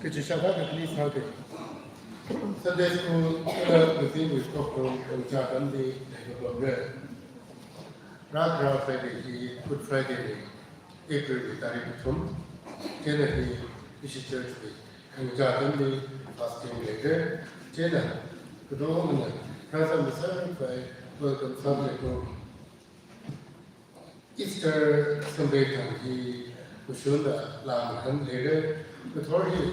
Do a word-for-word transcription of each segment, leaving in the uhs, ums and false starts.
Kachi shākha kakli sāke. Sunday school kala Baptist Church khongkha atam li leikapamra. Rākhara Friday hi Good Friday na, April wui tarik kathum. Chieina hi ishi church wui khongkha atam li fasting leira. Chieina kadokna rāzang masāpai welcome sāmi ko. Easter Sunday thang hi kashungda lam khan leira, kathor hi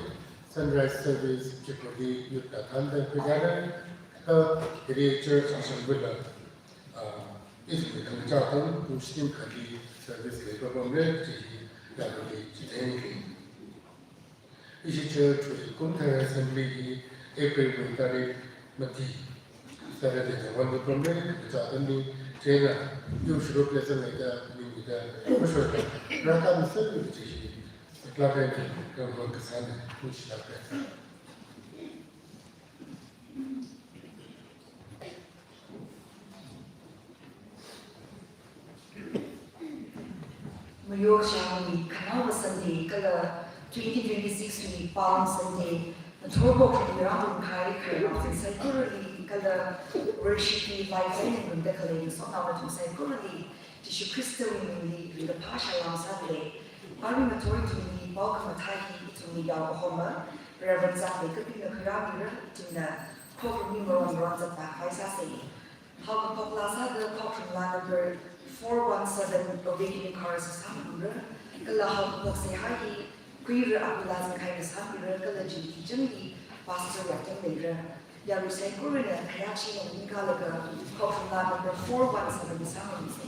sunrise service chikodi yurtda thānda khuihaira, kha hiri church ashangwuila, ah, Easter khongkha atam pung shini khali service leipapamra kaji hi yākhui chitheng. Ishi church wui kumthar assembly hi April wui tarik mati, Saturday na wan kapamra, khongkha atam li chieina yur shuruk le zanglaga, mi mida, mashurda, rākāmi sālu kaji hi, saklāk eina, kangkon kasāna, ningshilāka. Mayo shāngwui khanaowa Sunday kala twenty twenty-six wui Palm Sunday, ngathor pokharāwui rāngarum kahai khararnaobing saikorali kala worship wui live eina ngarumda khalei ngasotnao nathum saikorali Jishu Khristawui mingli ringkaphā salām sāda lei. Arui ngathor ithumli pao khamathā hi ithumli yaokahoma Reverend Zangleikapina khuirāmira, ithumna khokharumli maron maron zatpākhavai sāsa. Haokaphok laa sāda khokharum laa number four one seven Awakening Chorus sāngarumra, kala haokaphok seihā hi Khuira Abula Zangkhaina sāmira, kala Jingki Changli pastor yaotang leira. Yarui saikorana khayākshina ningkalaga khokharum laa number four one seven sāngarumsa.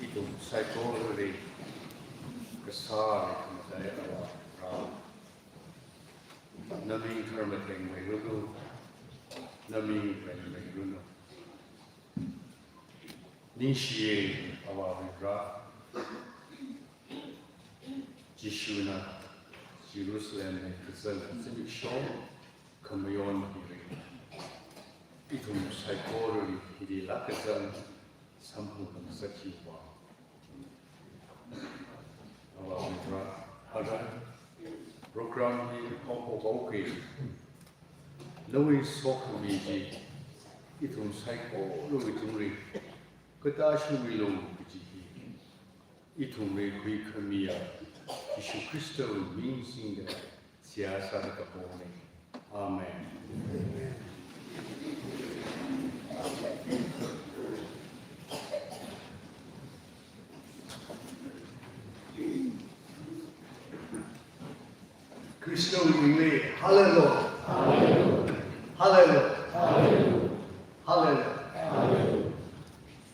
Ithum saikorali kasā eina khamataiya Avā Varā, naming tharmatheng mairanu, naming rengmairanu. Ningshiya Avā Varivara, Jishuna Jerusalemli kazang zimiksho khamayon hili ithum saikorali hili laa kazang samphang ngasakchiva Avā Varivara, ara program hi haophok haoki, nawui sokhami chi ithum saikorawui tungli katāshungmilu kaji hi ithumli huikhamiya Jishu Khristawui ming singda seihā sāda kapona. Amen. Khristawui mingli, hallelujah. Hallelujah. Hallelujah. Hallelujah.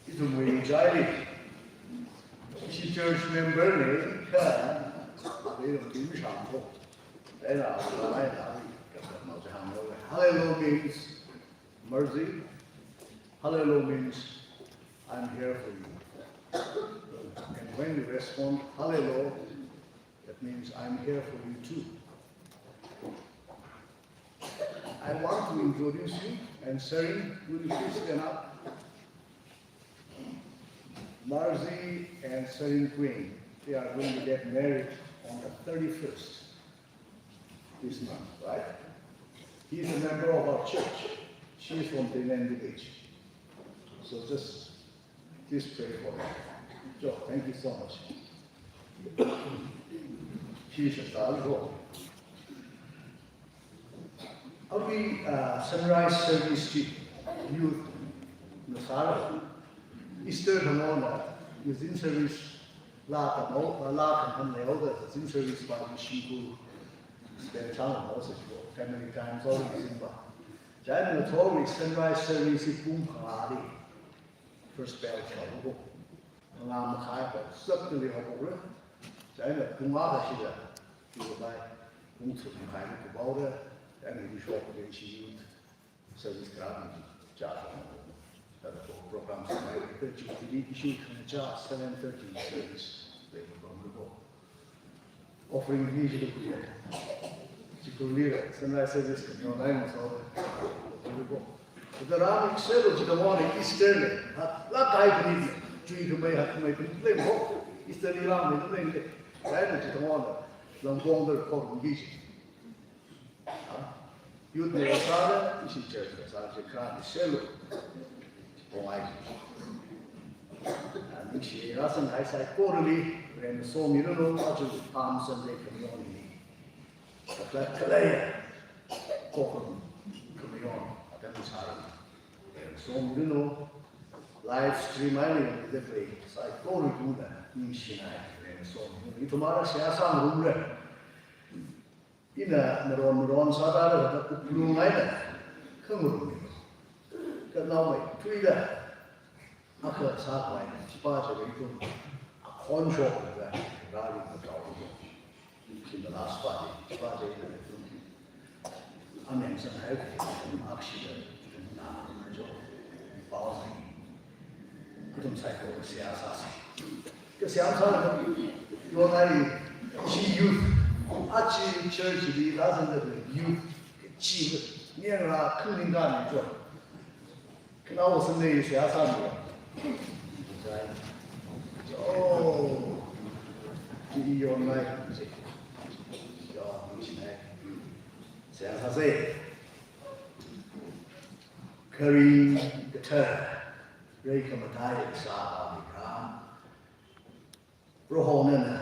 Ithumwui ngachaili, ishi church member na, kha, leilung tim shangko. Eina, hallelujah, hallelujah means mercy. Hallelujah means, "I'm here for you." And when you respond, "Hallelujah," that means, "I'm here for you too." I want to introduce you and Sering, will you please stand up? Marzi and Sering Queen, they are going to get married on the thirty-first this month, right? He is a member of our church. She is from Tenen Village. So just please pray for her. Joe, thank you so much. Please, Pastor. Awui, uh, sunrise service chi youth na sāra. Easter thangona youth in service laa tamhaoda, laa khangahān leihaoda youth in service pa shimkhur spend sānghaosa chiwo. Family time sāra youth in pa. Chieina ngathorwui sunrise service hi pung phangāli first bell shokra. Phangā makhaiva sakta leihaora. Chieina pung akha shida, chiwuivang pung thum makhaili kuphaora. Chieina hili shokda ishi youth service ground chāda. Thāda program sāmei, thāda Jubilee ishi khangachā seven thirty service leipamra. Offering hi chili khuiya. Chili khuiya, sunrise service khangaranai maso. Khuiya. Thāda rāmi selo chithāda Easter li, ha, laa kai khani, chuikhamei, hakkhamei khani leiho. Easter li rāmi leiho. Chieina chithāda, langkongda khorumki chi. Ha? Youth na sāra, ishi church na sāra, chi kharāna selo. Pongai. Ningshi rāsangkahai saikorali, Varena somiranu, aja Palm Sunday khamayon hili. Kala kala ya, kokum khamayon, atam sāra. Varena somiranu, live stream eina yangda khalei saikorali ningshinai, Varena somiranu. Ithum ara seihā sāngarumra. Ina maron maron sāda rāda kuplung eina khangarummi. Kha naomeithuida akha sākhavai, chipa chiwui ithum akhon shokda rāli matao. Chieina last pa chi, chipa chi ina ithum amen sanghai, akshida ithum na jo pao. Ithum saikora seihā sāsa. Kaseihā sālaga, yonai ishi youth, aja church li rāzangda youth, kachi, niyang rā khanganing kani jo. Khanao sānei seihā sāmi. Oh, chi yonai, chi. Yo, ningshinai. Seihā sāsa. Kharing kathar, rai khamataiya kasā Avā Varivara. Prohona nana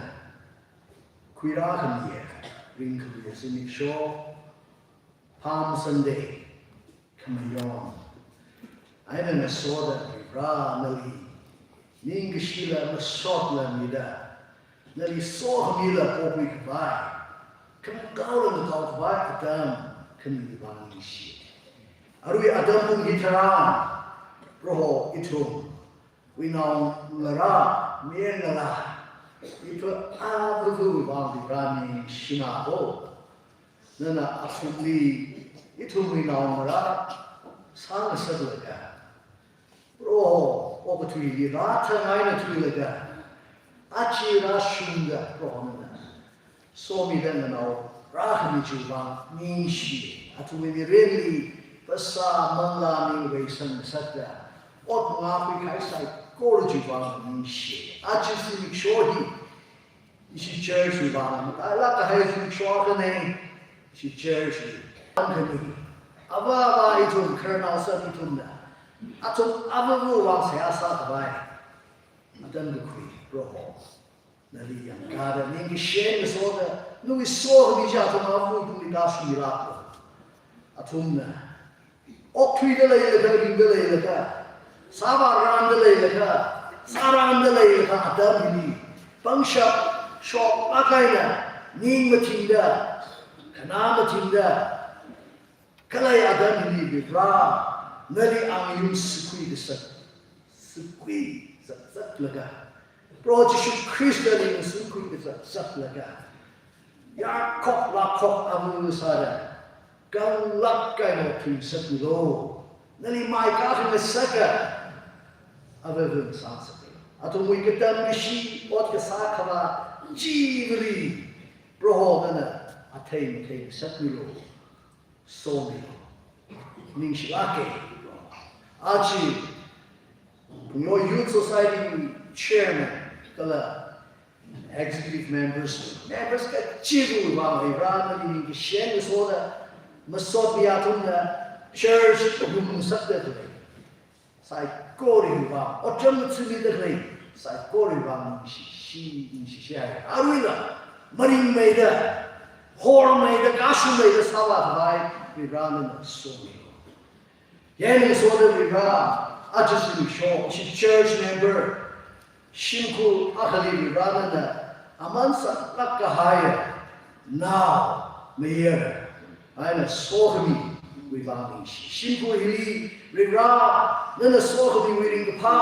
khuirākhamiya, ringkhamiya zimiksho, Palm Sunday khamayon eina ngasoda Varivara nali ningkashila masotla mida, nali sokhamila pokhuikhavai, khangaola ngakaokhavai atam khami vang ningshi. Arui atam pung hitharan, Proho ithumwui naongarā, mayarngalā, ithum avāvawui vang Varivara ningshina ko. Nana athumli ithumwui naongarā sāngasaklaga, Proho, okathuili rāthang eina thuilaga, aja rāshungda Proho nana somida nganao rākhami chiwui vang ningshi. Athumwui mirinli phasā manglā ning reisang ngasakda, ot ngakhui kahai saikora chiwui vang ningshi. Aja zimiksho hi ishi church wui vang, matailāk kahai zimiksho akhana, ishi church wui vang khani. Avāva ithum khararnao sā ithumna, athum avāvawui vang seihā sākhavai atam kakhui, Proho, nali yangkada, ningkashi ngasoda, nawui sokhami chi athum avāvawui tungli tāshungmilāklu. Athumna okthuida leilakha, ringda leilakha, sāvāranda leilakha, sāranda leilakha atam hili pangshap shoklāk eina, ning mathingda, khanā mathingda khalei atam hili Varivara, nali angayung sākhui kasak, sākhui zakzaklaga, Proho Jishu Khristali sākhui kazakzaklaga, yarkhok lākhok avāva sāda, kanglāk eina thuisakmilu. Nali maikā khangasaka avāva sāngasakmilu. Athumwui katam kashi ot kasā khavā chili Proho nana athei mathei ngasakmilu. Somilu. Ningshilāka. Aja Phungyo Youth Society chairman kala executive members, members kachiva̱wui vang Varivara ningkashi ngasoda, masot mi athumna church yumngasakda khalei saikorawui vang, otram mathingmida khalei saikorawui vang ningshi, ningshi shai. Aruila maringmeida, hormeida, kashungmeida sāvākhavai Varivara nana somilu. Yangsoda Varivara, aja zimiksho, ishi church member, shimkhur akhali Varivara nana aman sālāk kahai nao, mayar eina sokhamiwui vang ningshi. Shimkhur hili Varivara nana sokhamiwui ringkaphā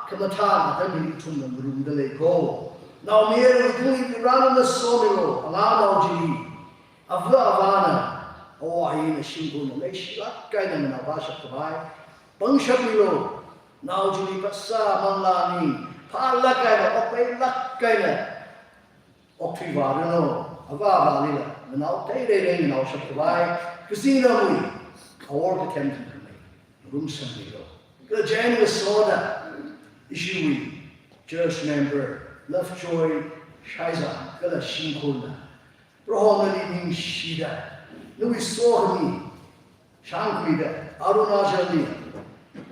khamathā atam hili ithumna ngarumda lei ko. Naomayarwui tungli Varivara nana somilu, anganao chili. Avā avāna, awo ayina shimkhurna leishilāk eina nganao vāshapkhavai pangshap milu. Nao chili phasā manglā ning phālāk eina, okpeilāk eina okthui vāranu. Avā avālila nganao theireirei nganaoshapkhavai kazingram awui awor kathem thangkhamei ngarumsangmilu. Kala chieina ngasoda ishiwui church member Lovejoy Shaizan kala shimkhurna, Proho nali ningshida, nawui sokhami shānkhuida, Arunachalli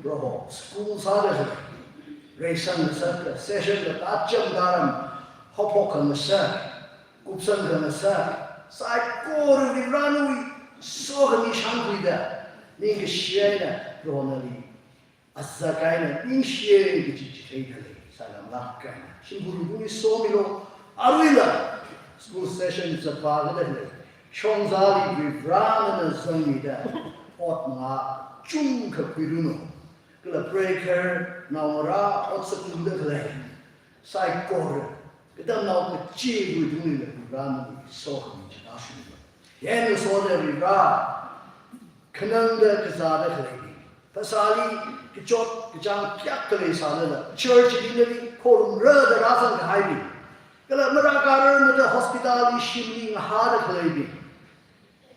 Proho school sāda khalei, reisang ngasakda, session da, tacham daram, haophok khangasak, kupsang khangasak, saikora Varivara nawui sokhami shānkhuida, ningkashi eina Proho nali azak eina ningshi kaji chitheida lei, sāngamlāk eina shimkhurwui tungli somilu. Aruila school session zatvāda khalei shongzali Varivara nana zangmida, ot mangā chungkha khuiranu. Kala prayer naongarā ot sākhuida khalei saikora, katamnao kachiva̱wui tungli Varivara nawui sokhami chi tāshunglu. Yangsoda Varivara, khanangda kazāda khaleibing, phasāli kachot kachāng kayākha leisālala, church li nali khorumrada rāzang kahaibing, kala marākararmada hospital li shimli ngahāda khaleibing,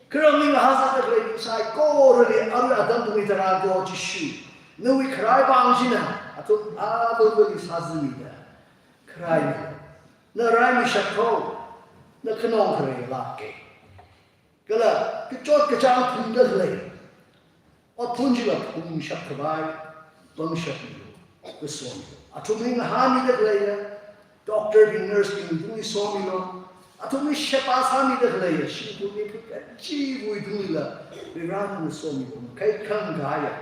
kharamli ngahāsāda khaleibing saikorali arui atam pung hitharan ko Jishu, nawui kharai pāng china athum avāvali sāzimida kharaimilu. Na raimishap ko, na khanong kharei lāka. Kala kachot kachāng phungda khalei, otphun chila phungshapkhavai pangshap milu, kasomilu. Athumli ngahānmida khaleiya doctor bing, nurse bing tungli somilu. Athumli sheba sāmida khaleiya shimkhur miphu kachiva̱wui tunglila Varivara nana somilu. Makhai khangkāya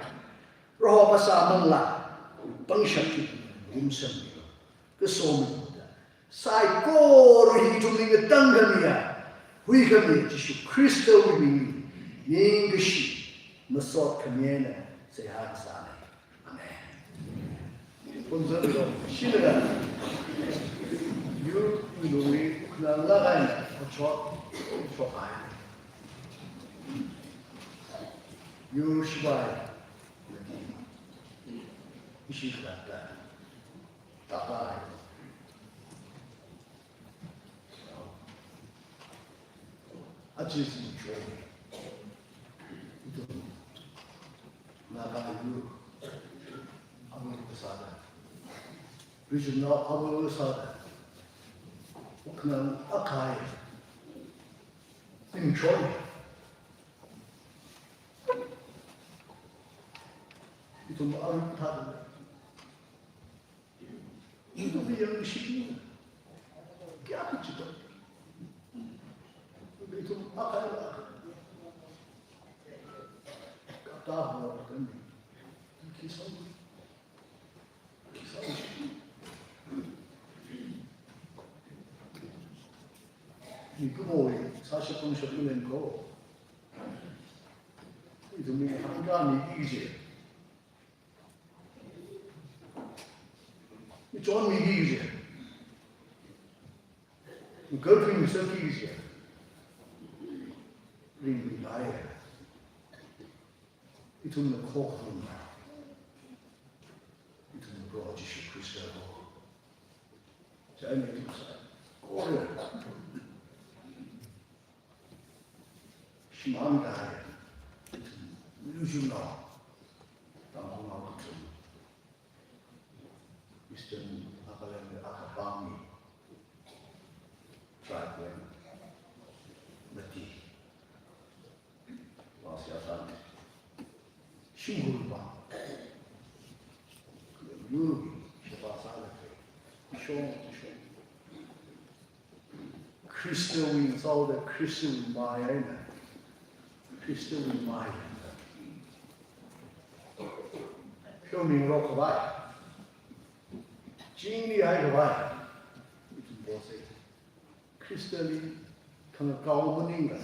Proho phasā manglā pangshap chi ngarumsangmilu, kasomilu da, saikora hi ithumli ngatangkhamiya, huikhamiya Jishu Khristawui mingli ningkashi masot khami eina seihā sāna. Amen. Pumzan lo, shilaga, yur ngalungli khananglāk eina kachot, kachot ai. Yur shivai, ishi khalatta, tāpai. Aja zimiksho, ithum Naga yur ava sāda, regional ava sāda, khanang akhai zimiksho, ithum ava thāda, ithum yangshi, kayākha chida. Ithum akhai la, kata ho kan, khi sāng, khi sāng. Mikumowui sāshapam shapam leng ko. Ithumli hāngkāmi kaji, michonmi kaji, migalkhui misāki kaji ringmilāya. Ithumna khokhum, ithumna Proho Jishu Khrista ko. Chieina ithum saikora shimān kahai, ithum Lujungnao, Tangkhulnao kathum, Eastern Nagaland li akha pāngmi, tribe wui mati, vang seihā sāna. Shimkhur vang, yur sheba sālaga, shong, shong. Khristawui ngachaoda, Khristawui mai eina, Khristawui mai eina pheomingarok khavai, chingnihai khavai, ithum posa. Khristali khangakao maningla,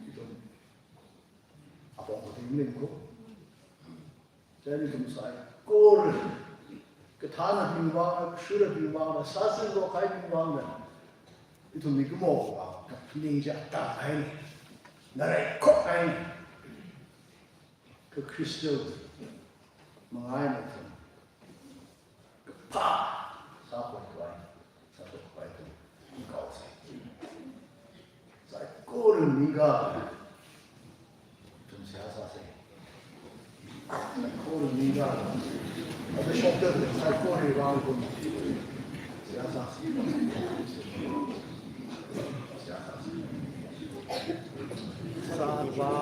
ithum apong kati maning ko. Chieina ithum saikora, kathānabing vang, kashurabing vang, sāzangrok kahaibing vang, ithum mikumo vang kaphaning chi atam eina, ngarai khok eina, kha Khristawui manga eina ithum kaphā sākhui khavai, sākhui khavai ithum kaosa. Saikora ningkā, ithum seihā sāsa. Saikora ningkā, ata shokta saikora vang ithum seihā sāsa. Seihā sāsa. Sāva,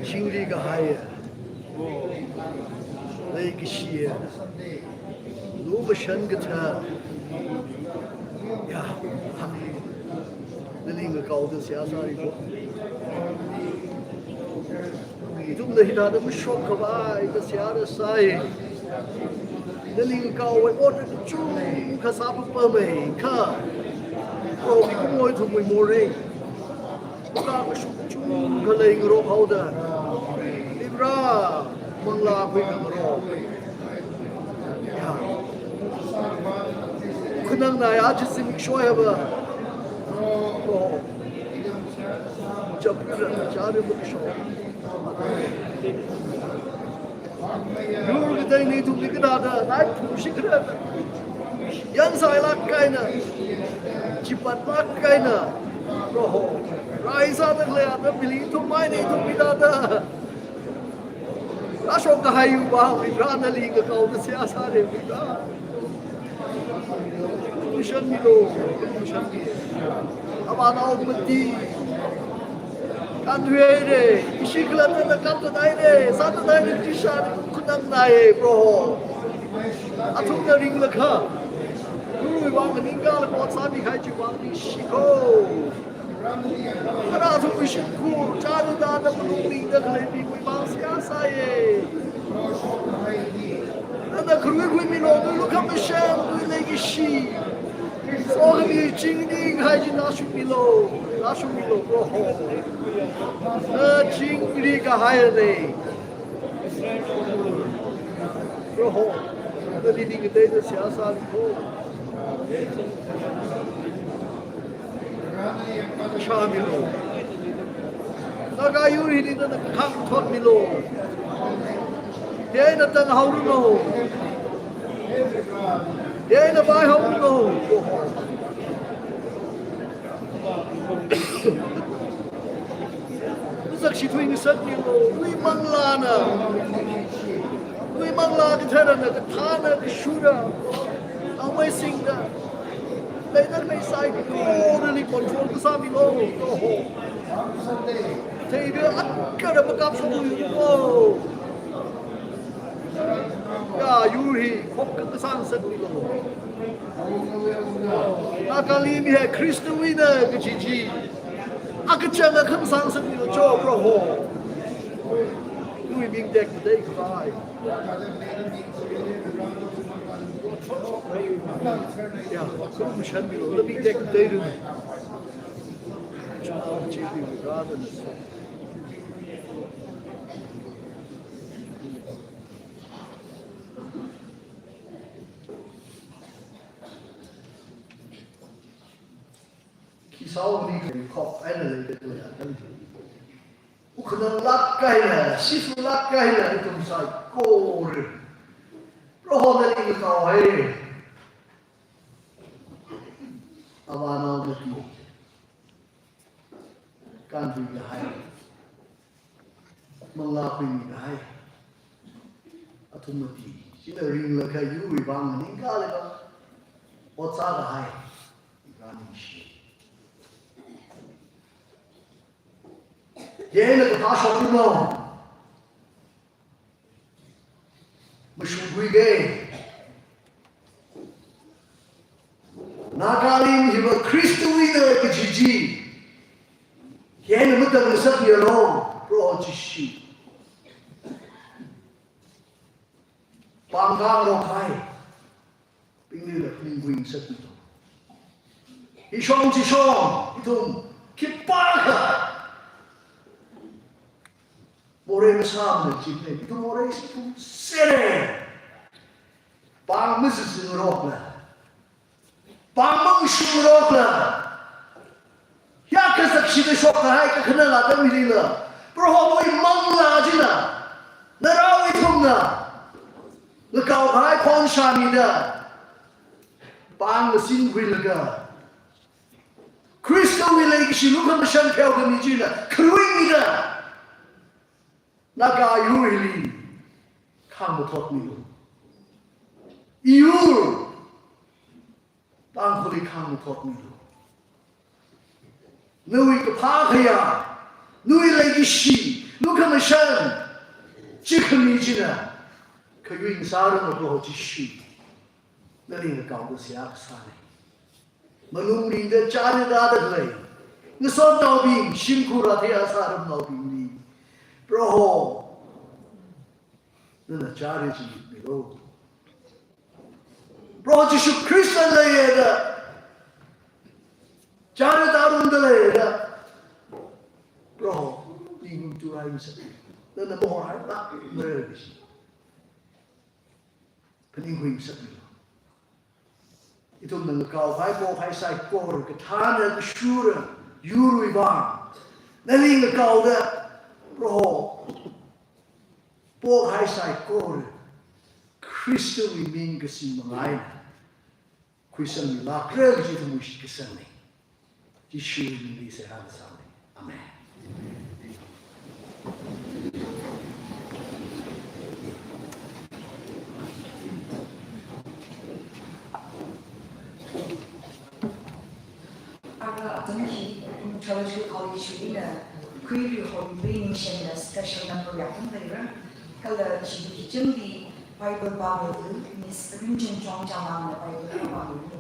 chingri kahai, leikashi, lukashan kathā, ya, nali ngakaoda seihā sāra ko. Ithumna hithāda mashok khavai da seihā sāi. Nali ngakaowui ot kachungkha sāpapamei kha, Proho mikumowui ithumwui morei, puka kashuk kachungkha leingarok haoda, Varivara manglā khuikhangarok, ya, khanangnai aja zimiksho hiva, Proho, chapra chara makasho. Yur kateili ithumli kathāda nai phungshikra, yangsailāk eina, chipatlāk eina, Proho, rai sāda khalei atamli ithum mai eina ithum mi thāda rāshok kahaiwui vang Varivara nali ngakaoda seihā sāra Varivara. Kushan milo, kushan mi. Avānao mati, kānthuihaira, ishi khalattana kānthuihaira, sāthuihaira, chisha khanangnai Proho. Athumna ringlakha, yurwui vang ningkālaga ot sāmihai chiwui vang ningshi ko. Ara athumwui shimkhur, chāra dada malung ningda khaleibingwui vang seihā sāya. Nana kharui khuimilo, nawui lukhamashan, nawui leikashi, Sokhami chingri kahai chi nashungmilu, nashungmilu, Proho. Na chingri kahai lei. Proho, nali ning kateida seihā sāmilu. Shāmilu. Naga yur hili nana khangthotmilu. Eina tanghaoranu. Eina vāihaoranu. Masakshi thuingasakmilu, nawui manglāna, nawui Manglā Katharana, kathāna, kashura, naomeisingna, leida leisai, ko nali control kasāmilu, Proho. Theida akha da makapshok yuranu. Ya, yur hi khokka kasāngasakmilu. Nagalim hi Khristawuina kaji chi akachanga khamasāngasakmilu cho, Proho. Nawui ming tekmatei khavai. Ya, khamashanmilu, nawui ming tekmatei ru. Khi saoni khop eina leida tuya kan. Ukhananglāk eina, shiflāk eina ithum saikora Proho nali ngakaohai. Avānao nali. Kānthui kahai. Manglā khuimi kahai. Athum mati. China ringlaga yuiwui vang ningkalaga ot sākahai. Ika ningshi. Yena kaphā shokmilo. Mashungkhuiga. Nagalim hiva Khristawuina kaji chi. Yena matangngasakmilu, Proho Jishu. Pāng khangarok kahai. Pinglila ningkhuingasakmilu. Ishong chishong, ithum khipākha morei masāmana chimnei, ithum morei sāthumsere. Pāng mazizingarokla. Pāng mangshungarokla. Hiyākha sakshida shokkahai kakhanang atam hilila, Prohowui Manglā china, narao ithumna ngakaokahai khon shāmida, pāng ngasinhuilaga, Khristawui leikashi lukhamashan pheokhami china kharuimida, Naga yur hili khangmathotmilu. Iyur Tangkhulli khangmathotmilu. Nawui kaphā khayā, nawui leikashi, lukhamashan, chikhami china kayui ngasāranu Proho Jishu. Nali ngakaoda seihā kasāna. Malung ringda chāra tāda khalei ngasotnaobing, shimkhur athei asā ramnaobingli, Proho, nana chāra chimikmilu. Proho Jishu Khrista leiya da, chāra tārumda leiya da, Proho, ningung turai masa, nana mahorai la, marai masa. Phaningkhui ngasakmilu. Ithumna ngakaokahai pokhai saikora, kathāna kashura yurwui vang nali ngakaoda, Proho, pokhai saikora Khristawui ming kasing mangaina khuisangmilākra kaji ithumwui shitkasangna. Jishuwui mingli seihā kasāna. Amen. Ara atam hi, um, Theological College wui eina, khuirui hon bring shen da special number ya tum dai ra. Kala chi hi chang di Bible ba mo du, Miss Rinchen Chong Chang Lang na Bible ba mo du.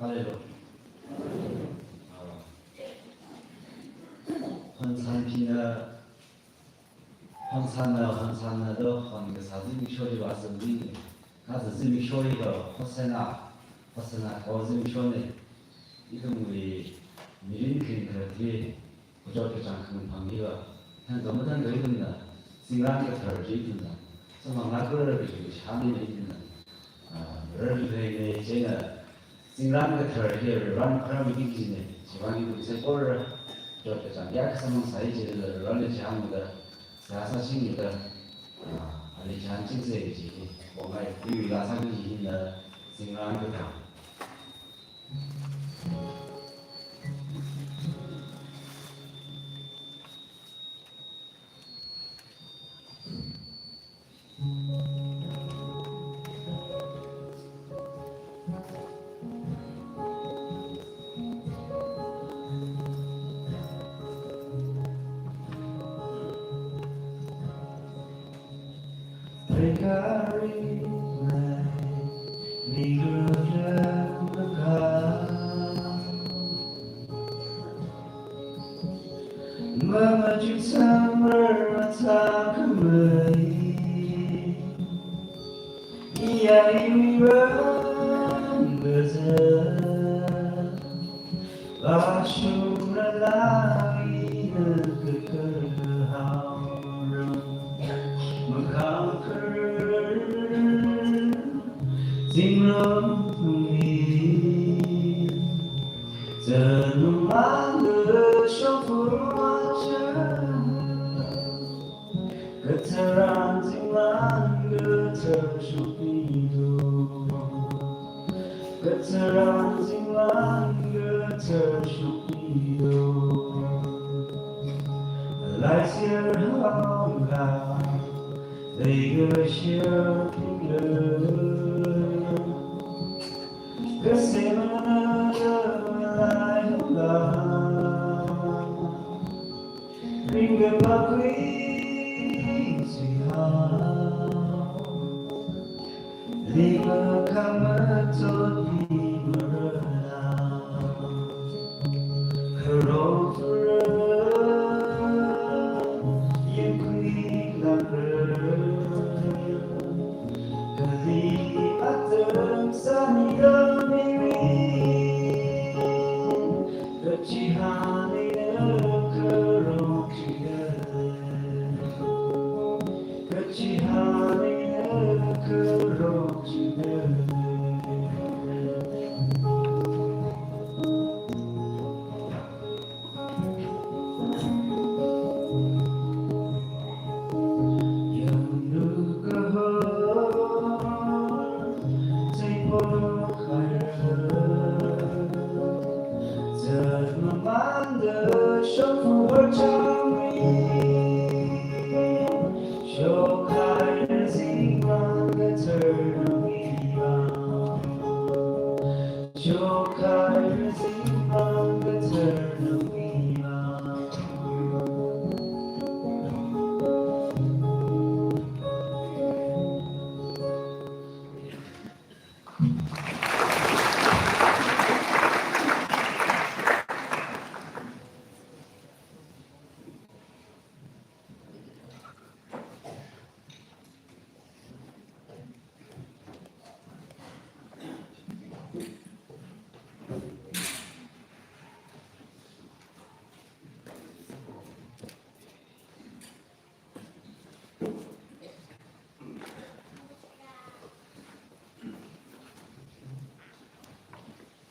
Hallelujah. Hon sanphina, hon sanna, hon sanna do, hon kasā zimiksho chiva sāzin. Kha zimiksho hi do, Hosanna, Hosanna kaho zimikshona. Ithumwui mirin kharing khararthei, kachot kachāng khangaphang hiva, thangkha mathangkha ithumna, zingram kathar chi ithumna, samphang ngarāra kaji shānina ithumna, ah, rarleina chieina, zingram kathar hi Varena kharam mi kajina, chiwui vang ithum saikora, kachot kachāng kayākha samphang sāi chila Vareli chihānda, seihā sāchingda, ah, ali chihānchingsa kaji hi, pongai, iwui laa sāki hina, zingram kathar. Katharan zingran kathar shokmilu. Katharan zingran kathar shokmilu. Laisir haola, leikashir pinglu. Kasemana lai haola. Ringkapakhui sihao, lima khamatotli marala, kharokra, yangkhui lakra, kali atam sānida mirin.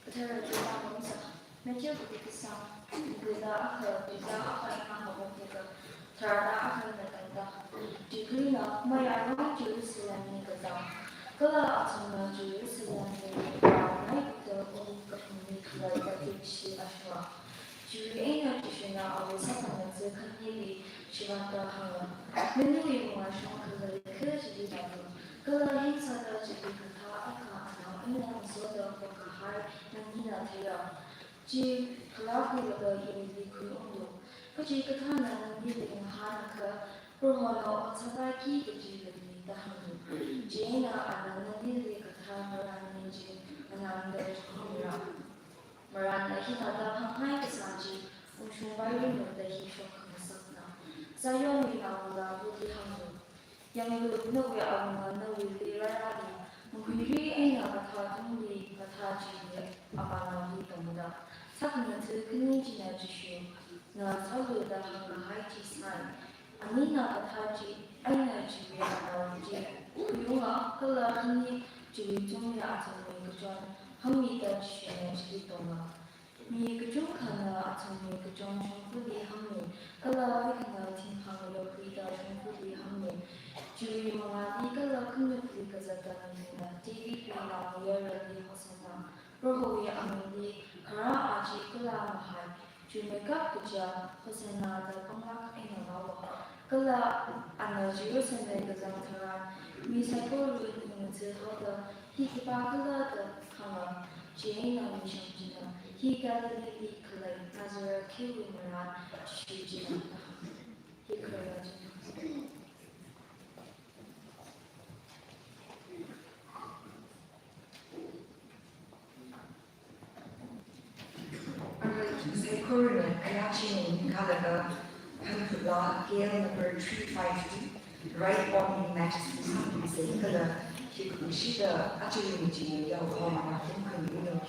Kathara Tui pāngarumsa. Matthew kapi kasang, tuida akha, tuida akha eina hapok jiakha, tharāda akha eina tangda. Tuikhurina, mayarva Jerusalemli kazang. Kala athumna Jerusalemli rāngaida ungkaphangli khalei kathingshi ashura. Chiwui eina Jishuna awui sākhangatha khanili shivānda hānga, Naniwui vāshung khalei khalattali vālu, kala hithāda chili kathā akha anao eina ngasoda pokahai nanina theiya. Chi khalakhuilaga iwuili khuiunglu. Kachikathāna nanili ngahānakha, Prohona ot sāpaiki kaji leimana da hānglu. Chieina ana nanili kathā ngarānmi chi anangda chukmira. Varena hithāda hānghai kasā chi ungshungpairanu da hi shok khangasakna. Zionwui naongalāli hānglu. Yanglu, nawui awunga nawuili rārāli, mahuiri eina kathā tungli kathā chiwui apānaoli tongda. Sākhangatha khani china Jishuna sālu da hāngkahai chi sai. Anina kathā chi eina chiwui apāna chi khuiunga kala khani chiwui tungli athumwui kachon hāngmida Jishuna chili tonga. Mi kachungkhana athumwui kachon shongfali hāngmi, kala vaikhana thingphang yokhuida shongfali hāngmi. Chiwui mangāli kala khanukli kazata ningna Davidwui naomayarali Hosanna, Prohowui amingli kharā aja kala mahai, chuimeikap kaja, Hosanna da panglāk eina ngaowa. Kala ana Jerusalem kazang tharan, mi saikorali ningchāhaoda, hi khipākhala da hānga, chieina mishap china, hi Galileeli khalei Nazareth khewui marān Jishu china da hānga. Hi kharā china. Arui ithum saikorana ayā chi ningkhalaga phankhut la K L number three five two, Ride on in Majesty sākhuisei kala hi khuishida aja ringching yao kho mana kum khan ilo.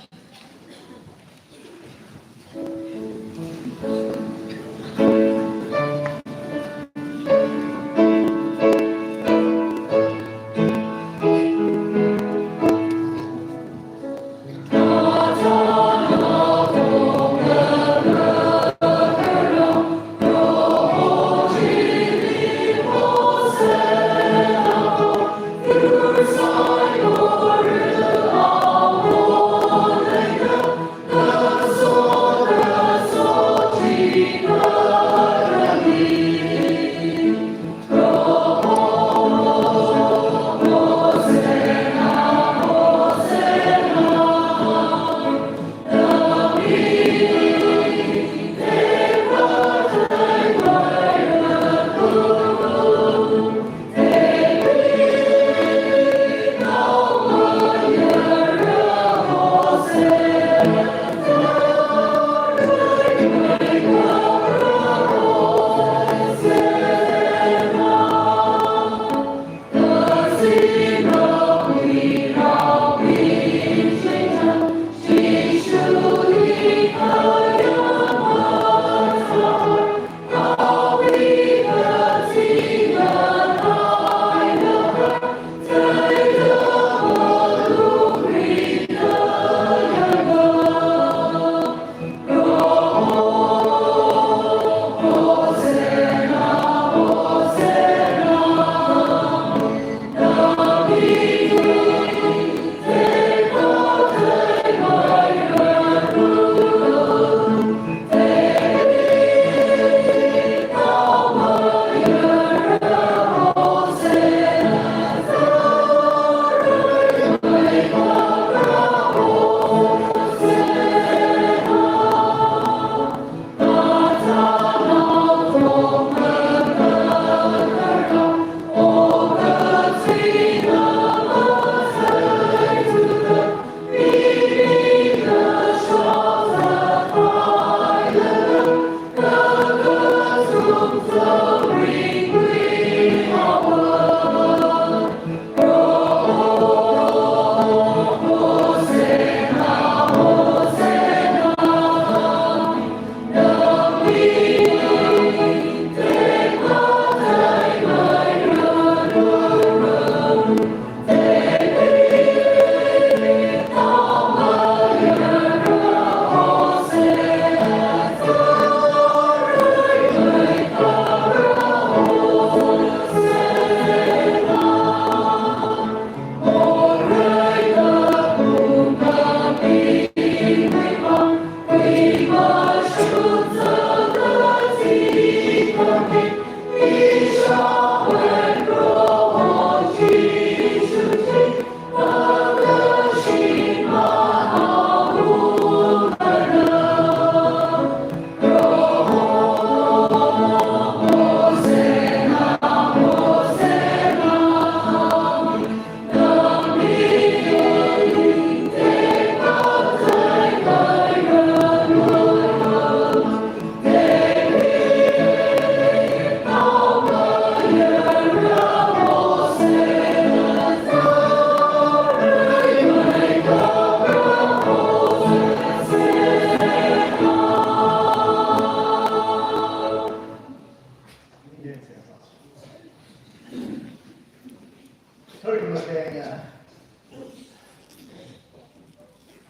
Sorry, my friend, uh,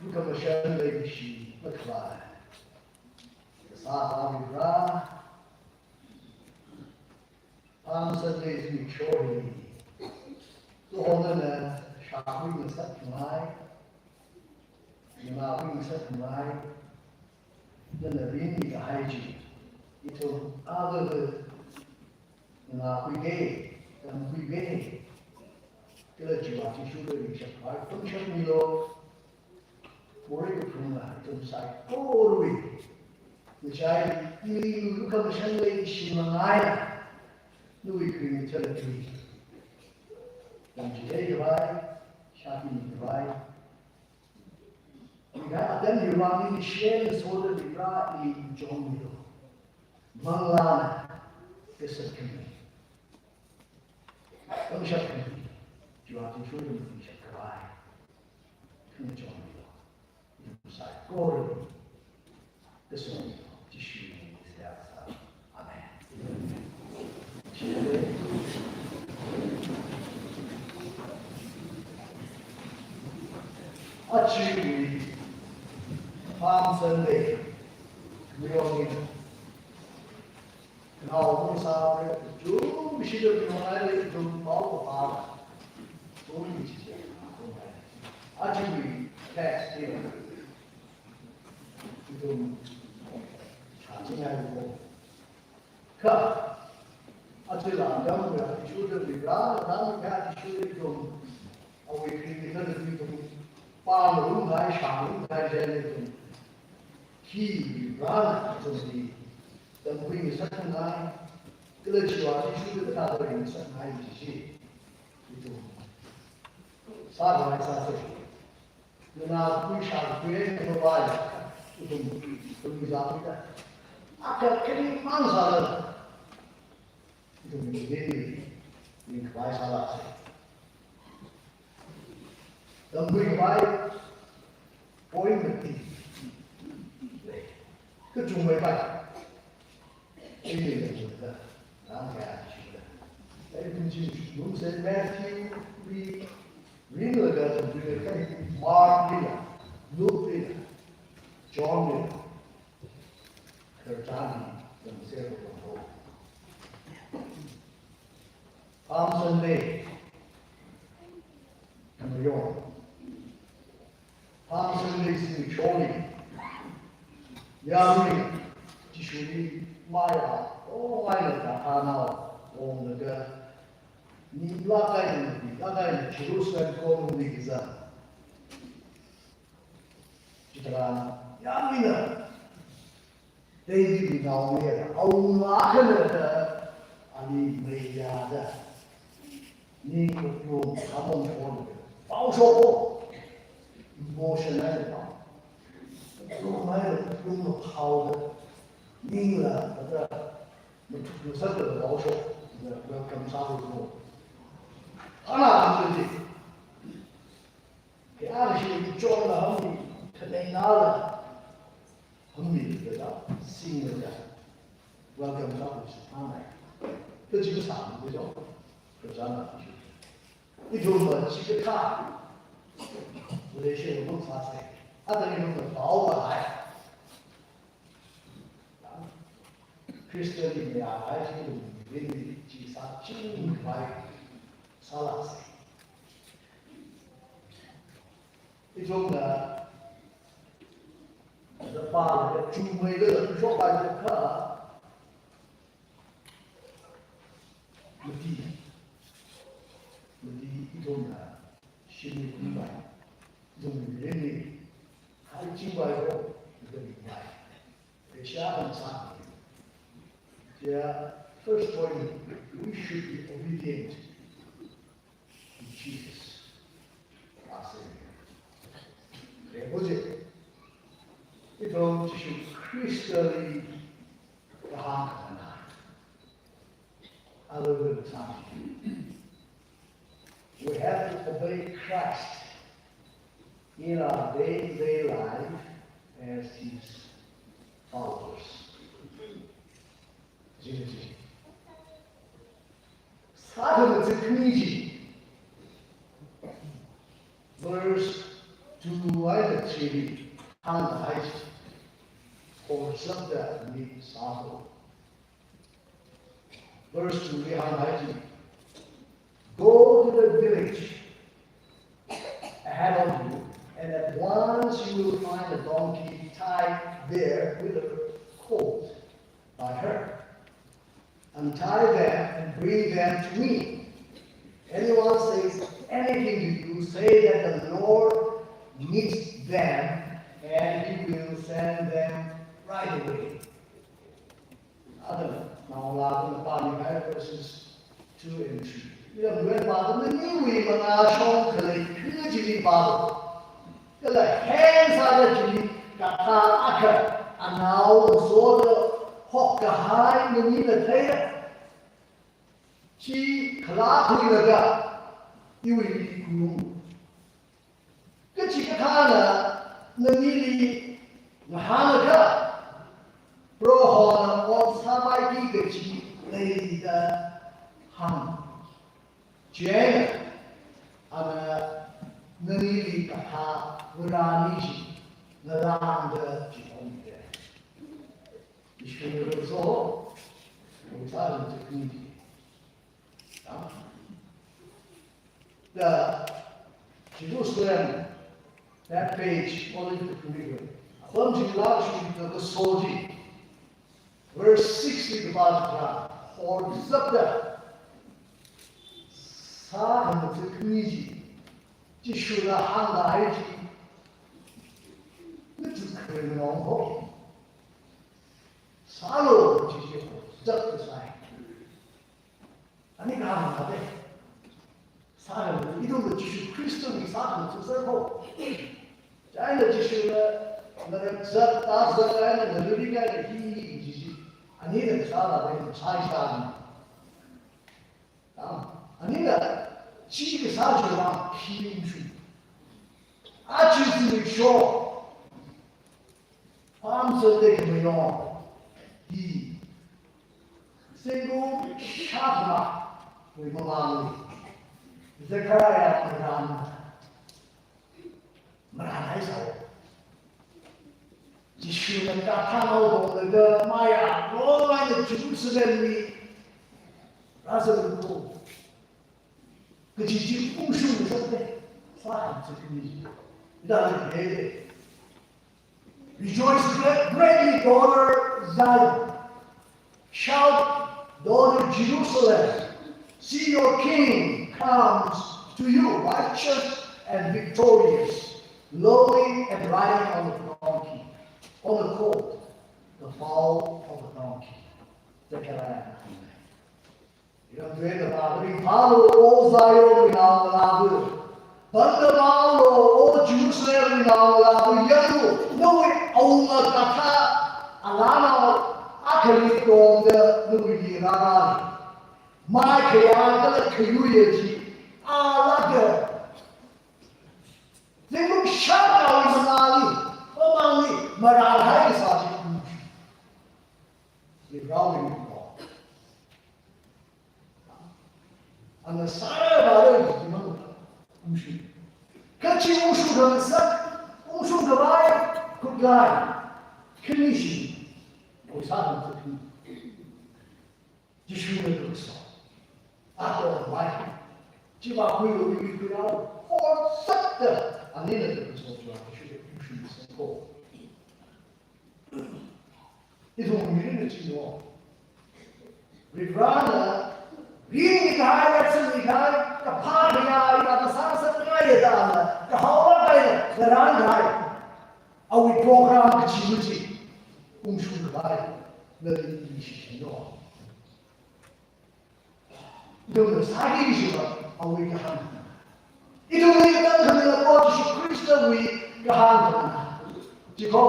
look at my shirt, lady, she look like. Sāda Vare, Palm Sunday is mature. Tuhona na shakui ngasakngai, nganākui ngasakngai, nana ringkahai chi. Ithum āva nganākhuiga, tamkhuiga. Kala chiwui athishurda ringshap khavai pangshap milu. Morei kaphunga ithum saikorawui ngachaili, ili lukhamashan leishimangaiya, nawui kharing chālakhui. Tamchithei khavai, shākhuimi khavai. Ika atam hiwui vang eina share ngasoda Vare ili chonmilu. Manglāna kasat khami, pangshap khami, chiwui athishurda ringshap khavai. Khangachon milu. Ithum saikora kasung Jishu mingli seihā sāsa. Amen. Aja Palm Sunday, mayonmi. Nao mungsa re, chungshida mayonmi, chungpao pao. Chungmi chiya. Ajawui text hi ithum shāchingai ko. Kha, aja atamwui athishurda Vare, atam athishurda ithum awui kharing chālakhui ithum pāngarumngai, shāngarumngai jane ithum. Khi Varena ithumli tamkhui ngasakngai, kala chiwui athishurda kathāda ringngasakngai kaji chi ithum sākhavai sāsa. Nganākhui shākhui eina khavai ithum, ithum mizākhuida, akha khaning mang sālala ithum mirin ringkhavai sālāksa. Tamkhui khavai point mati. Kachungmei pai. Chili lei chungda, rākahai chungda. Lei kum chim chungda, Matthew li ringlaga tamkhuida, Mark lila, Luke lila, John lila. Khararchan tamser ko. Palm Sunday. Kamayon. Palm Sunday singsholi, yarui, Jishuli maya, o maya kahanao, onglaga, ni lakai ni, lakai ni, Jerusalem konungli kazang. Chitharan, yaruina, Davidwui naomayara, awunga akhana da, ali meiya da. Ning wuklung, among kon, paoshok ko. Emotion eina pao. Wuklung eina, wuklung eina paoda. Ningla, da, mathuk masāda paoshok, da, welcome sālu ko. Ana, ana, ana. Kayākha shi chonla hāngmi, khaneinala hāngmi, kala singlaga welcome sāluishit thānai. Kachi kasāmi kajo, kazāna kaji. Ithumva chikathā Malaysia lo sāsa. Atam ithumva paokahai. Christian li mayākahai chi ithum mirinli chi sāchingkhavai sālāksa. Ithumna, da pālaga chungmeida shokpai jiakha, mati, mati ithumna shimli kumpai, ithum mirinli haichingpai ko, ithum mipai. Asia kan sa. Yeah, first point, we should be obedient to Jesus, our Savior. Kaya buje, ithum Jishu Khristali kahāng kathāna. Hallelujah. We have to obey Christ in our day-to-day life as His followers. Jing jing. Sākhangatha khani chi. Verse two eina three li hāngkahai chi. Horshapta mi sālu. Verse two li hāngkahai chi. Go to the village ahead of you, and at once you will find a donkey tied there with a colt by her. Untie them and bring them to me. Anyone says anything to you, say that the Lord needs them, and he will send them right away. Adam, naolākuna pāngai verses two and three. Ina nguen pāda naniwui mangā shong khalei khani chili pālu. Kala hensāda chili kathā akha, anao soda hokkahai nganina theida. Chi khalā khuilaga iwui mirin khuiung. Kachikathāna nanili ngahānakha, Prohona ot sāpaiki kachi leida hāng. Chieina, ana nanili kathā Varena chi ngalāngda chihomde. Ishkun so, sākhangatha khani. The Jerusalem, that page, only the Kuvira. Apam chila shida kasoji. Verse six li kapā chikha, horshapta sākhangatha khani chi. Jishuna hāngkahai chi. Ngatha kharing nong ho. Sālu chi chi horshapta sāi. Ani kahāng hāngde. Sākhangatha, ithumna Jishu Khristawui sākhangatha sākho. Chieina Jishuna, nara zat, ta zat, eina nara ri eina hi, hi, hi, hi. Anina sāla de, sāi sāni. Tam, anina, chi kasā chiwui vang khi ungshu. Aja zimiksho. Palm Sunday khamayong hi zingkum shākhamawui mamangli Zechariah marān, marānhaisai. Jishuna kathānao bonglaga maya longlaga Jerusalemli rāzanglu. Kaji chi ungshung ngasakte, sākhangatha khani. Ina hāngde. Rejoice gre-, greatly, daughter Zion. Shout, daughter Jerusalem. See, your king comes to you, righteous and victorious, lowly and riding on a donkey, on a colt, the foal of a donkey. Zechariah nine nine. Iram tuida pāda, ringphālu, O Zionwui naongalāva. Pāngda vālu, O Jerusalemwui naongalāva, yanglu, nawui awunga kathā, alānao akhali tongda nawuili rārāli. Mai khayā kala khayuiya chi, alāka. Zingkum shākhamawui mangāli, mamangli, marānhai kasā chi. Iram tuida. Ana sāra vāra jimang ungshung. Kachi ungshung khangasak, ungshung khavai, khutlai. Khani chi, khuisā khangasak khani. Jishuna kaso. Ato vai. Chiva khuilu iwui khuirao. Horshapta. Anina kaso chiva Jishu ungshung ngasakko. Ithum mirinna chino. Varena, ringkahai, singkahai, kaphā khayā, ina kasā sākahai da na, kahaolaga eina, ngarānhai. Awui program kachi machi, ungshung khavai, nali ishi chino. Ithumna sāki kajiva, awui kahāng. Ithumli katang khamila Proho Jishu Khristawui kahāng. Chiko.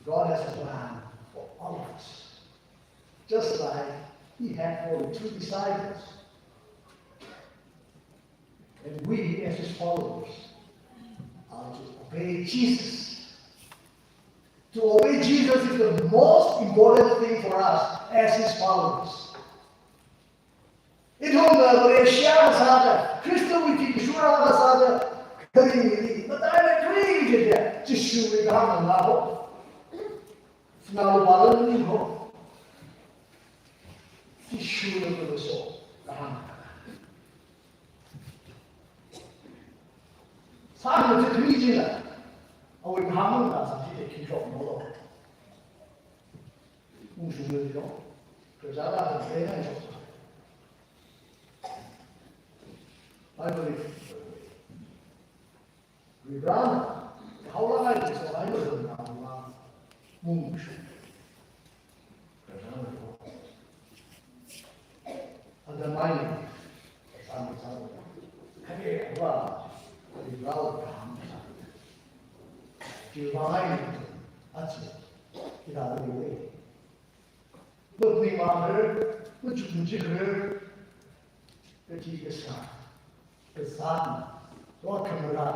God has a plan for all of us. Just like he had for the two disciples. And we, as his followers, are to obey Jesus. To obey Jesus is the most important thing for us. as his followers. Ithumna Vareshi akha sāda, Khristawui thishurda akha sāda, kharing hili, matailak kharing jida, Jishuwui kahāng ngahao. Singna lupā lani ho. Jishuna khuiso, kahāng. Sāda chi khani jila, awui kahāng ngasā chi khishok molo. Ungshung lei lo. Kazala da lei ngai shok. Bible li. Ribrana. Haola ngai so ai lo na ma. Ungshung. Kazala lo. Anda mai. Sam sam. Kare wa. Ribrana. Jilwa ngai. Achi. Kida lei. Mapui mahar, machukmajik har, kachi kasā, kasāna, wa khamara,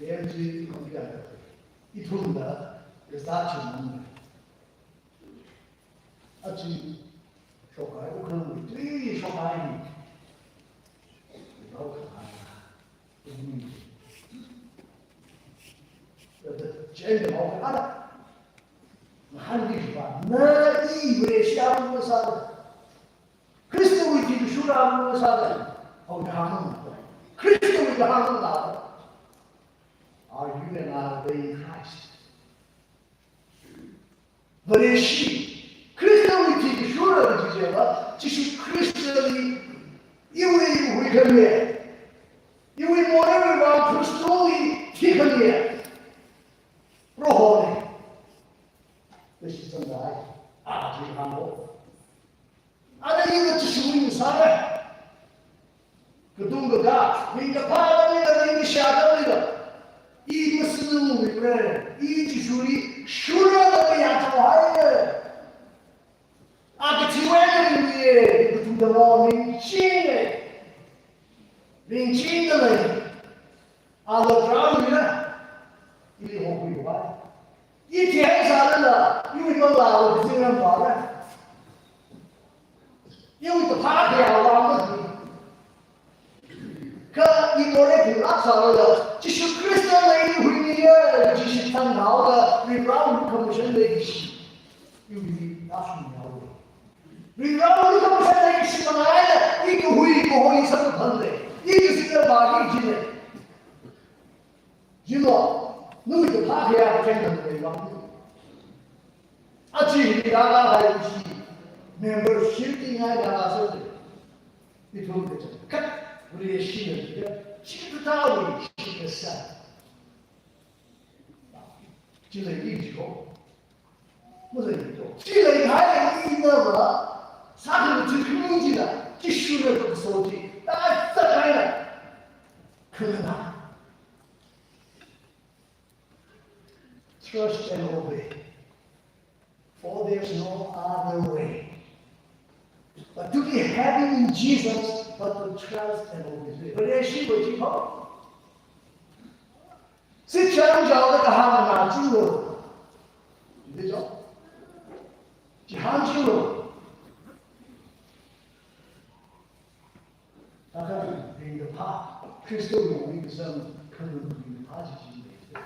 P M G computer, ithumna, kasā chimang. Achi, shokhai, ukhan, tui shokhai ni. Rau khana. Chieina maokada. Ngahānki kajiva, na i Vareshi awui sāda. Khristawui thishurda awui sāda. Awui kahāng. Khristawui kahāng la. Are you and I obeying Christ? Vareshi, Khristawui thishurda kaji chiva, Jishu Khristali, iwui huikhami, iwui moreiwui vang Khristali thikhami, Proholi. Vareshi zangda, a, chi hānglo. Ana ina Jishuwui sāra. Katung kakā, ringkaphā dalila, ringkashā dalila. I masinu mipre, i Jishuli shurda mayāchao haire. A kachiwui ringye, katung kakā ringchinge. Ringchin dalei. Ala draw ina, ili hokhuipai. I thei sālala, iwui manglāla, kazingram pala. Iwui kaphā khayā vang ma. Kha i morei phunglāk sālala, Jishu Khristana i huimiya, Jishu thang haoda, ribrao lukhamashan leishi. Iwui nashun haoda. Ribrao lukhamashan leishi mangaila, i kahui kahoi samkaphang lei. I kazingram pali jilei. Jilo, nawui kaphā khayā kachangkhat leivang. Achi hili rākahai ishi membership tingai rākasā de. Ithum kachangkhat Vareshina de. Chikathāwui shikasā. Chilei i jiko. Maleito. Chilei hai inava. Sākhangatha khami chila. Jishuna kaso chi. Tata kaina. Khangana. Trust and obey. For there's no other way. But to be happy in Jesus, but to trust and obey. But as she was, you know, sit down, y'all, let the hand of God, you know. Did y'all? Jihān chi lo. Taka ringkaphā, Khristawui kasang khangarum ringkaphā chi chi lei.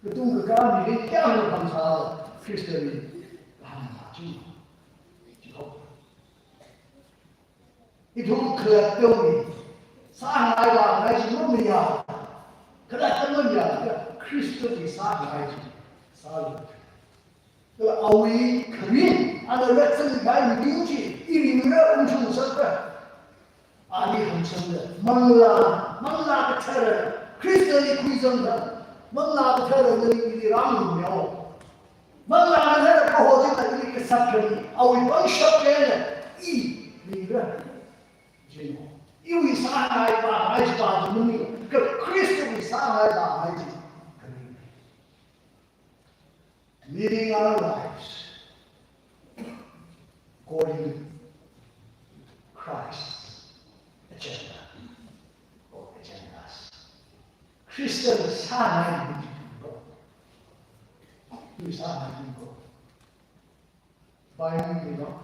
Katung kakā mili kayākha pamsāla Khristali kahāng chi. Chi hok. Ithum khalattawui sāngai vāngai chi mamayā. Khalatta mamayā, Khristawui sāngai chi sālu. Kala awui kharing, ana ratsan kahai mirin chi, iringra ungshung sāra. Ali hāngshungda, Manglā, Manglā Kathara, Khristali khuizangda, Manglā Kathara nali ili rāngarumyo. Manglā Kathara kaho china ili kasat khami, awui pangshap eina, i, iringra. Jino. Iwui sāngai vāngai chi pa chi mani, kha Khristawui sāngai vāngai chi. Living our lives according to Christ's agenda or agendas. Christian sāngai ni ko. Ni sāngai ni ko. Bai mi no,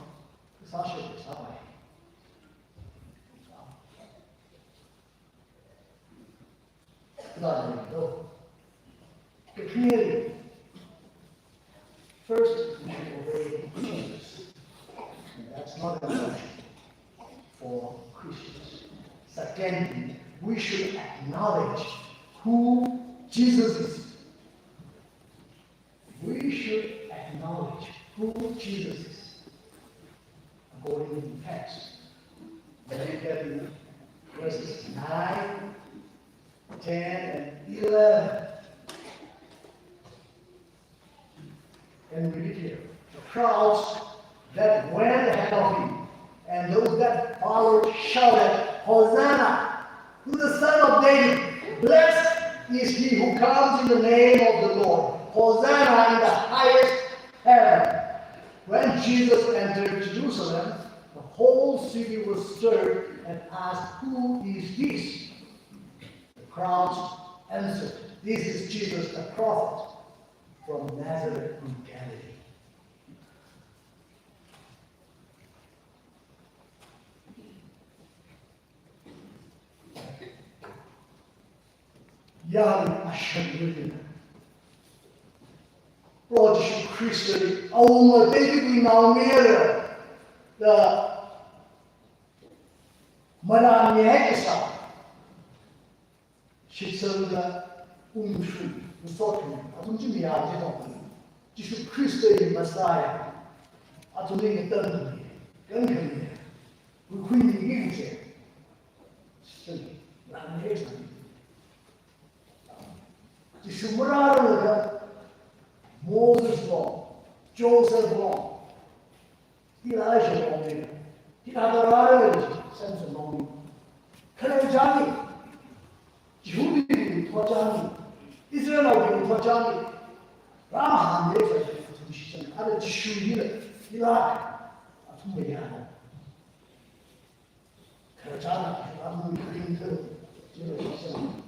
sāshe sābai. Kala no, clearly, first we should obey Jesus. And that's not an option for Christians. Secondly, we should acknowledge who Jesus is. We should acknowledge who Jesus is. According to the text, when we get to verses nine, ten, and eleven, and we read here, the crowds that went ahead of him and those that followed shouted, "Hosanna to the Son of David! Blessed is he who comes in the name of the Lord! Hosanna in the highest heaven!" When Jesus entered Jerusalem, the whole city was stirred and asked, "Who is this?" The crowds answered, "This is Jesus, the prophet from Nazareth in Galilee." Yāng ashangluina, Proho Jishu Khristali awunga Davidwui naomayara da marān mihaikasā shitsangda ungshung, ungsothung, athum chi mayā chi tong. Jishu Khrista hi Messiah, athumli ngatamkhami, kankhami, khuikhuimi kaji chi. Shitsang, marān mihaisang. Jishu marāranglaga Moses long, Joseph long, Elijah long, hithāda rāra, Samson long, khalei chāni, Jihudibing thotchāni, Israelnaobing thotchāni, rāmahānda sāsai athum shitsang, ara Jishu hila, hila, athum mayāna. Khararchāna, athum ringkha, chila shitsang.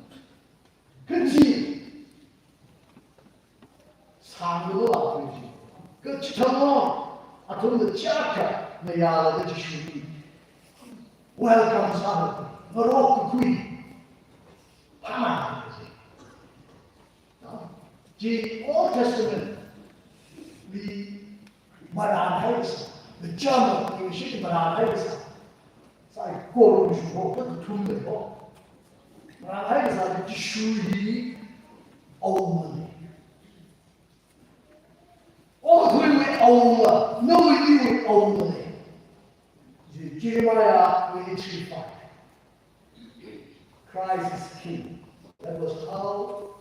Kaji, sānglo athum chi. Kachithāmo, athumna chiyākha mayālaga Jishuli welcome sāra, ngarok kakhui. Pamai kaji. No? Chi Old Testament li marān haikasā, the German English marān haikasā. Saikora mishurho kakathum leiho. Marān haikasā Jishu hi awungana. Okathuiwui awunga, nawui iwui awungana. Jeremiah twenty-three five. Christ is King. That was how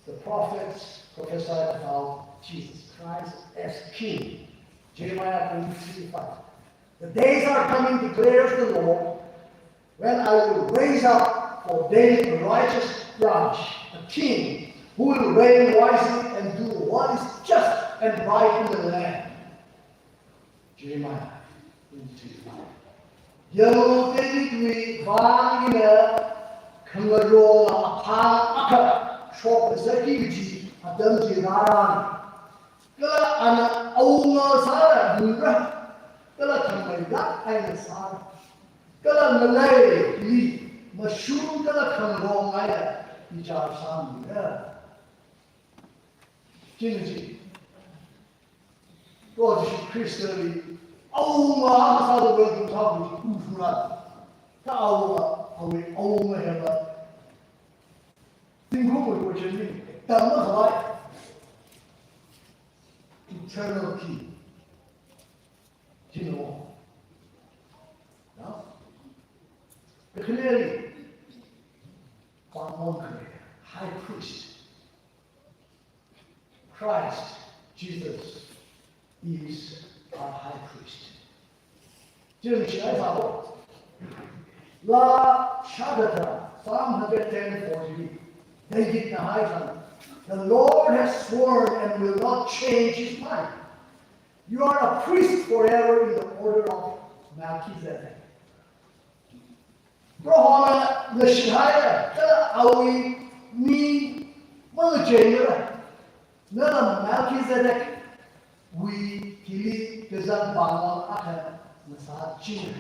the prophets prophesied about Jesus Christ as King. Jeremiah twenty-three five. "The days are coming, declares the Lord, when I will raise up for David a righteous branch, a king who will reign wisely and do what is just and right in the land." Jeremiah twenty-three five. Yanglu, Davidwui vang eina khangaronga aphang akha shokngasakki kaji atam chi rārāna. Kala ana awunga sāra, nungra. Kala thangmeida eina sāra. Kala ngaleili mashun kala khangarong eina bichar sāmira. China chi, Lord Jesus Christ li awunga sāda welcome sākhui chi ungshungra. Kha awunga, awunga, awunga hiva, tingkhumwui question ni, tamkhavai. Eternal King. China. No? Clearly, High Priest. Christ Jesus is our High Priest. Chieina chi haisālo. Laa shākatha, Psalm hundred ten forty-three. Davidna haisāna, "The Lord has sworn and will not change his mind. You are a priest forever in the order of Melchizedek." Prohona nashihaiya, kala awui mi mangacheinara. Nala Melchizedek wui hili kazang pāngmon akha ngasāching.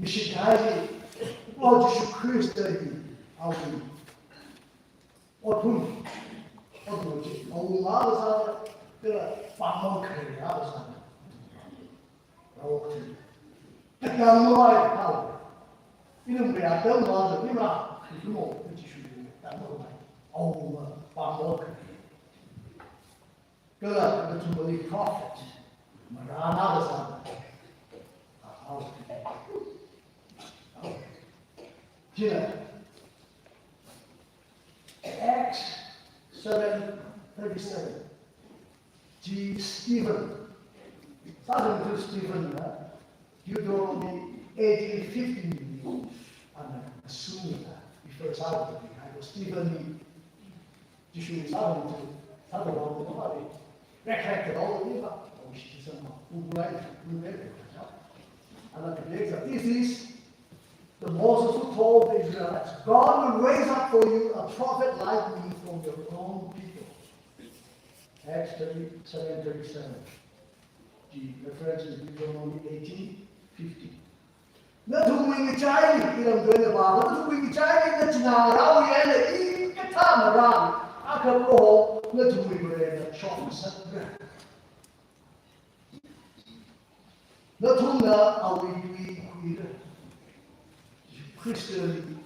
Mishit kahai chi, Lord Jesus Christ hi, awui otphun, otphun chi, awunga akha sāda, kala pāngmon kharei akha sāda. Rao chi. Takang mawai, hao. Ina maya tang ma, ina, ina mo, Jishu, tang mawai. Awunga, pāngmon kharei. Kala, the Jubilee prophet, marān akha sāda. Hao. China, Acts seven thirty-seven. Chi Stephen. Sāda Stephen na, Deuteronomy eighteen fifteen. Ana sumida, refer sāda, Stephen ni Jishu sāda, sāda, rek rek da ni ba, o shi sāma, u gulai, u gulai, ana, this is the Moses who told the Israelites, "God will raise up for you a prophet like me from your own people." Acts thirty-seven thirty-seven. The reference is Deuteronomy eighteen fifteen. Nathumwui ngachaili, iram doi na ba, nathumwui ngachaili, nachinā rāwui eina i kathā marān akha Proho, nathumwui Varena shokngasakra. Nathumna awui tui khuira. Christian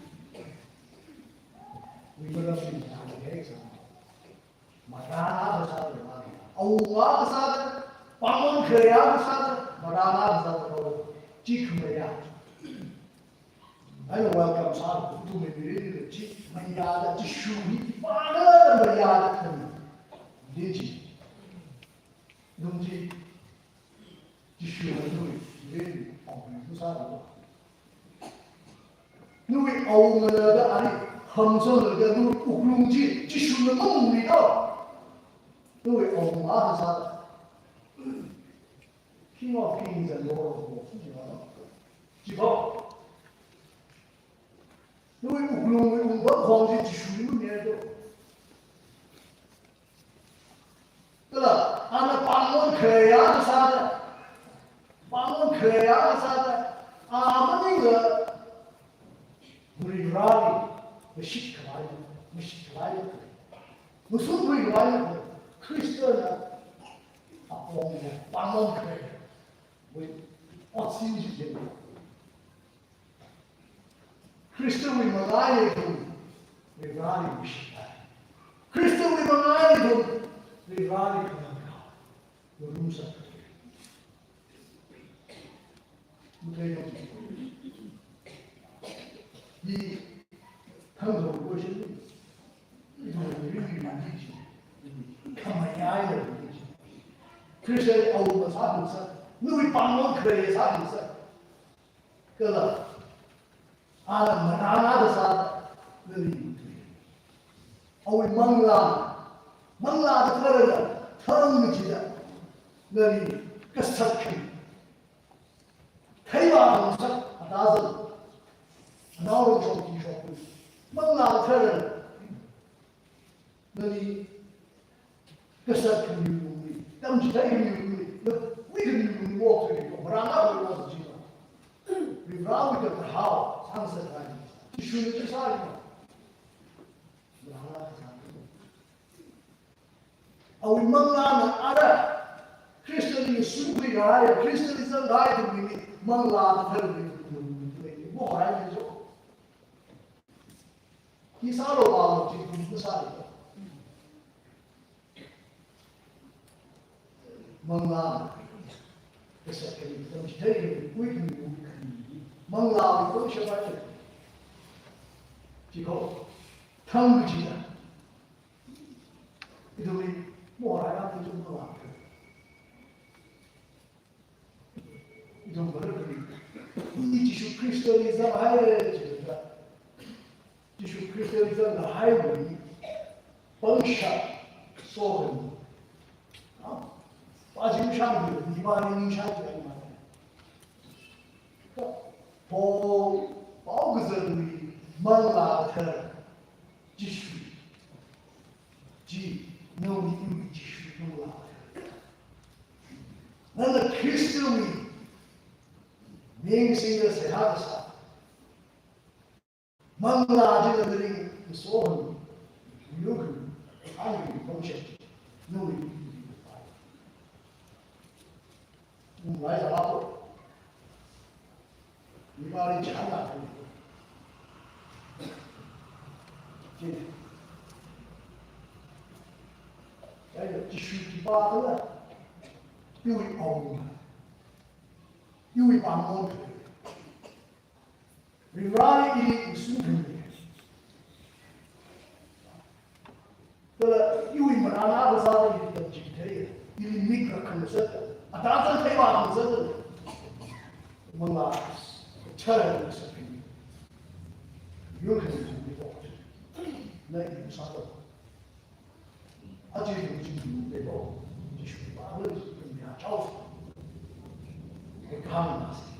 wui maramli hāngkahai sā. Marān akha sāda, awunga akha sāda, pāngmon kharei akha sāda, marān akha sāda, chi khamayā. Ana welcome sā, tu me biri ni chi, mayāda, Jishu hi, pāna mayāda, ni chi. Nung chi, Jishu na nawui, nawui awunga sāda. Nawui awunga da ari, hamsang da nawui wuklung chi, Jishu na mangmi da. Nawui awunga akha sāda. King of kings and Lord of lords, chi na. Chi ba. Nawui wuklungwui ungpam khong chi Jishu ni mangmi da. Kala, ana pāngmon kharei akha sāda, pāngmon kharei akha sāda, a maningla, Varivarali, mashitkhavai, mashitkhavai, masungkhuikhavai, Khristana, apong, pāngmon kharei, wui, otsin chi. Khristawui mangāli ithum, Varivarali mashitngai. Khristawui mangāli ithum, Varivarali khanganao. Ngarumsa. Mutai no. Hi, thangdo question ni. Ithum Varivarali mangāli chi. Khamayā lo chi. Khristawui awunga sāsa. Nawui pāngmon kharei sāsa. Kala, ana marān akha sāda, nali tui. Awui manglā, Manglā Katharana, thangkachida, nali kasat khi. Theivā khangasak, atazan. Anaorong shokki shokki. Manglā Katharana, nali kasat khamiwui lungli, tamchithei khamiwui lungli, nawui khamiwui lungli, wo khamiwui, marān akha wo chi. Varivarawui kahao, sāngasakngai. Jishuna chi sāi. Marān akha sā. Awui manglāna ara, Khristali sungkhuikahai, Khristali zangkahai ithumwui, Manglā Katharali, moharai jo. Hi sālo vālo chi ithum masāli. Manglā, kasat khami, tamchithei khami, ui khami, ui khami. Manglā, ui khami shabai. Chi ko, thangkachida. Ithumwui, moharai ithum Manglā. Ithum Manglā. I Jishu Khristali zanghaira jida. Jishu Khristali zanghaiwui pangshap sokhami. Ha? Pāzingshang ni, ni pāzingshang ni ma. Paul, Paul kazangwui Manglā Kathara. Jishu. Chi, nawui iwui Jishu Manglā Kathara. Nana Khristawui ming singda seihā kasā, manglā china naringli sohon, yurhon, angin function, nui. Umlai zala ko. Mipāli chānda ko. China. Kaya Jishu khipākhala, iwui awunga, iwui pāngmon. Varivarāli ili usun khami. Kala iwui marān akha sāda ili tamchithei, ili mik rakhangasak, atazan theiva khangasak. Manglā, chara ngasakmi. Yurkhami mi bok. Na i sāda. Aja yurkhami mi bok. Jishu pāngla mi chao. Ekang nasi.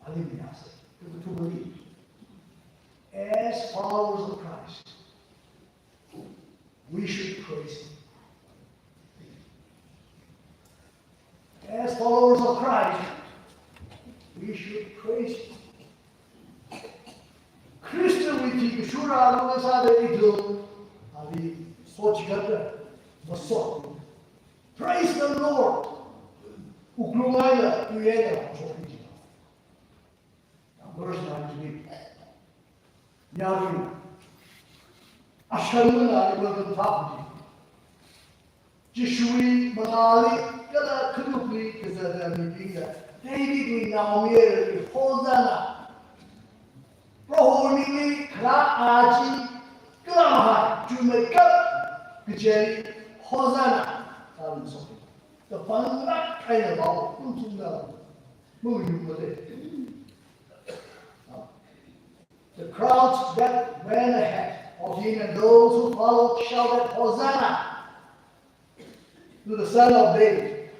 Alimyase. To, to believe. As followers of Christ, we should praise Him. As followers of Christ, we should praise Him. Khristawui thi kashura lung sāda ithum, ali sochikatda, masot. Praise the Lord. Wuklung eina, tui eina, sochikatda. Verse ninety-eight. Yarui. Ashanna iwui thapdi. Jishuwui mangāli kala khanukli kazata mibingna Davidwui naomayarali Hosanna. Prohowui mingli kharā aja kala mahai chuimeikap kachili Hosanna. Sālum sopi. Kaphanglāk eina vao, ungchungda. Mungyu mate. The crowds that went ahead of him and those who followed shouted, "Hosanna to the Son of David!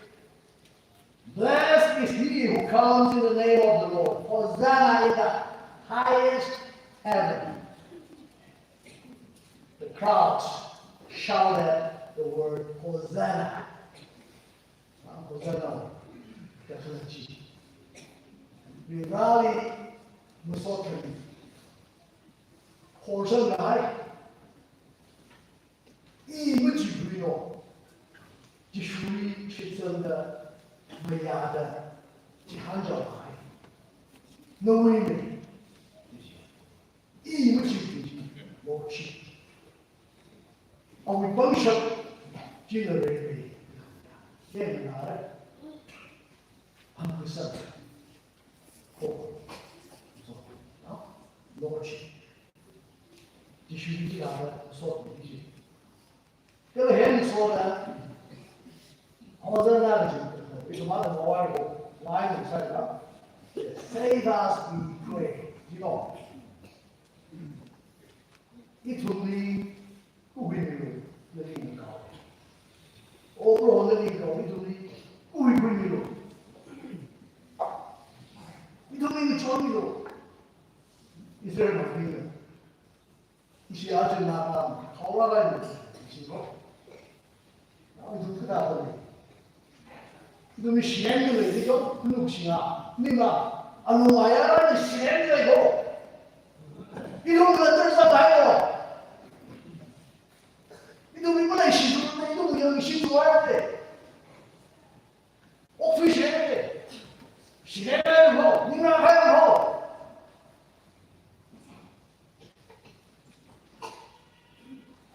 Blessed is he who comes in the name of the Lord! Hosanna in the highest heaven!" The crowds shouted the word, "Hosanna!" Hosanna, kakhalatchi. Varivarāli masot khami. Hosanna hai. I machipuino. Jishuwui shitsangda, mayāda, chihānchao hai. Nawuina. I machipu, Lordship. Awui pangshap china reirei. China nare. Ang kusang. Ko. So, no? Lordship. Jishu china nare, so, Jishu. Kala hina soda, Hosanna kaji, ithumna mawai ko, lai no sai da. Save us, we pray. You know. Ithumli kuihuimilu, nali ngakao. O Proho, nali ngakao, ithumli kuihuimilu. Ithumli ngachonmilu. Israelnaobingna. Ishi aja nana, khaola rai, ishi ko. Nao ithum kathāda lei. Ithum mi shiren lei, ithum khanuk shinga. Nima, alung ayarana shiren lei ko. Ithum la tarsa bai ko. Ithum mi malai shitu, ithum yang shitu ai te. Okthui shiren te. Shiren lei ko, nima hai ko.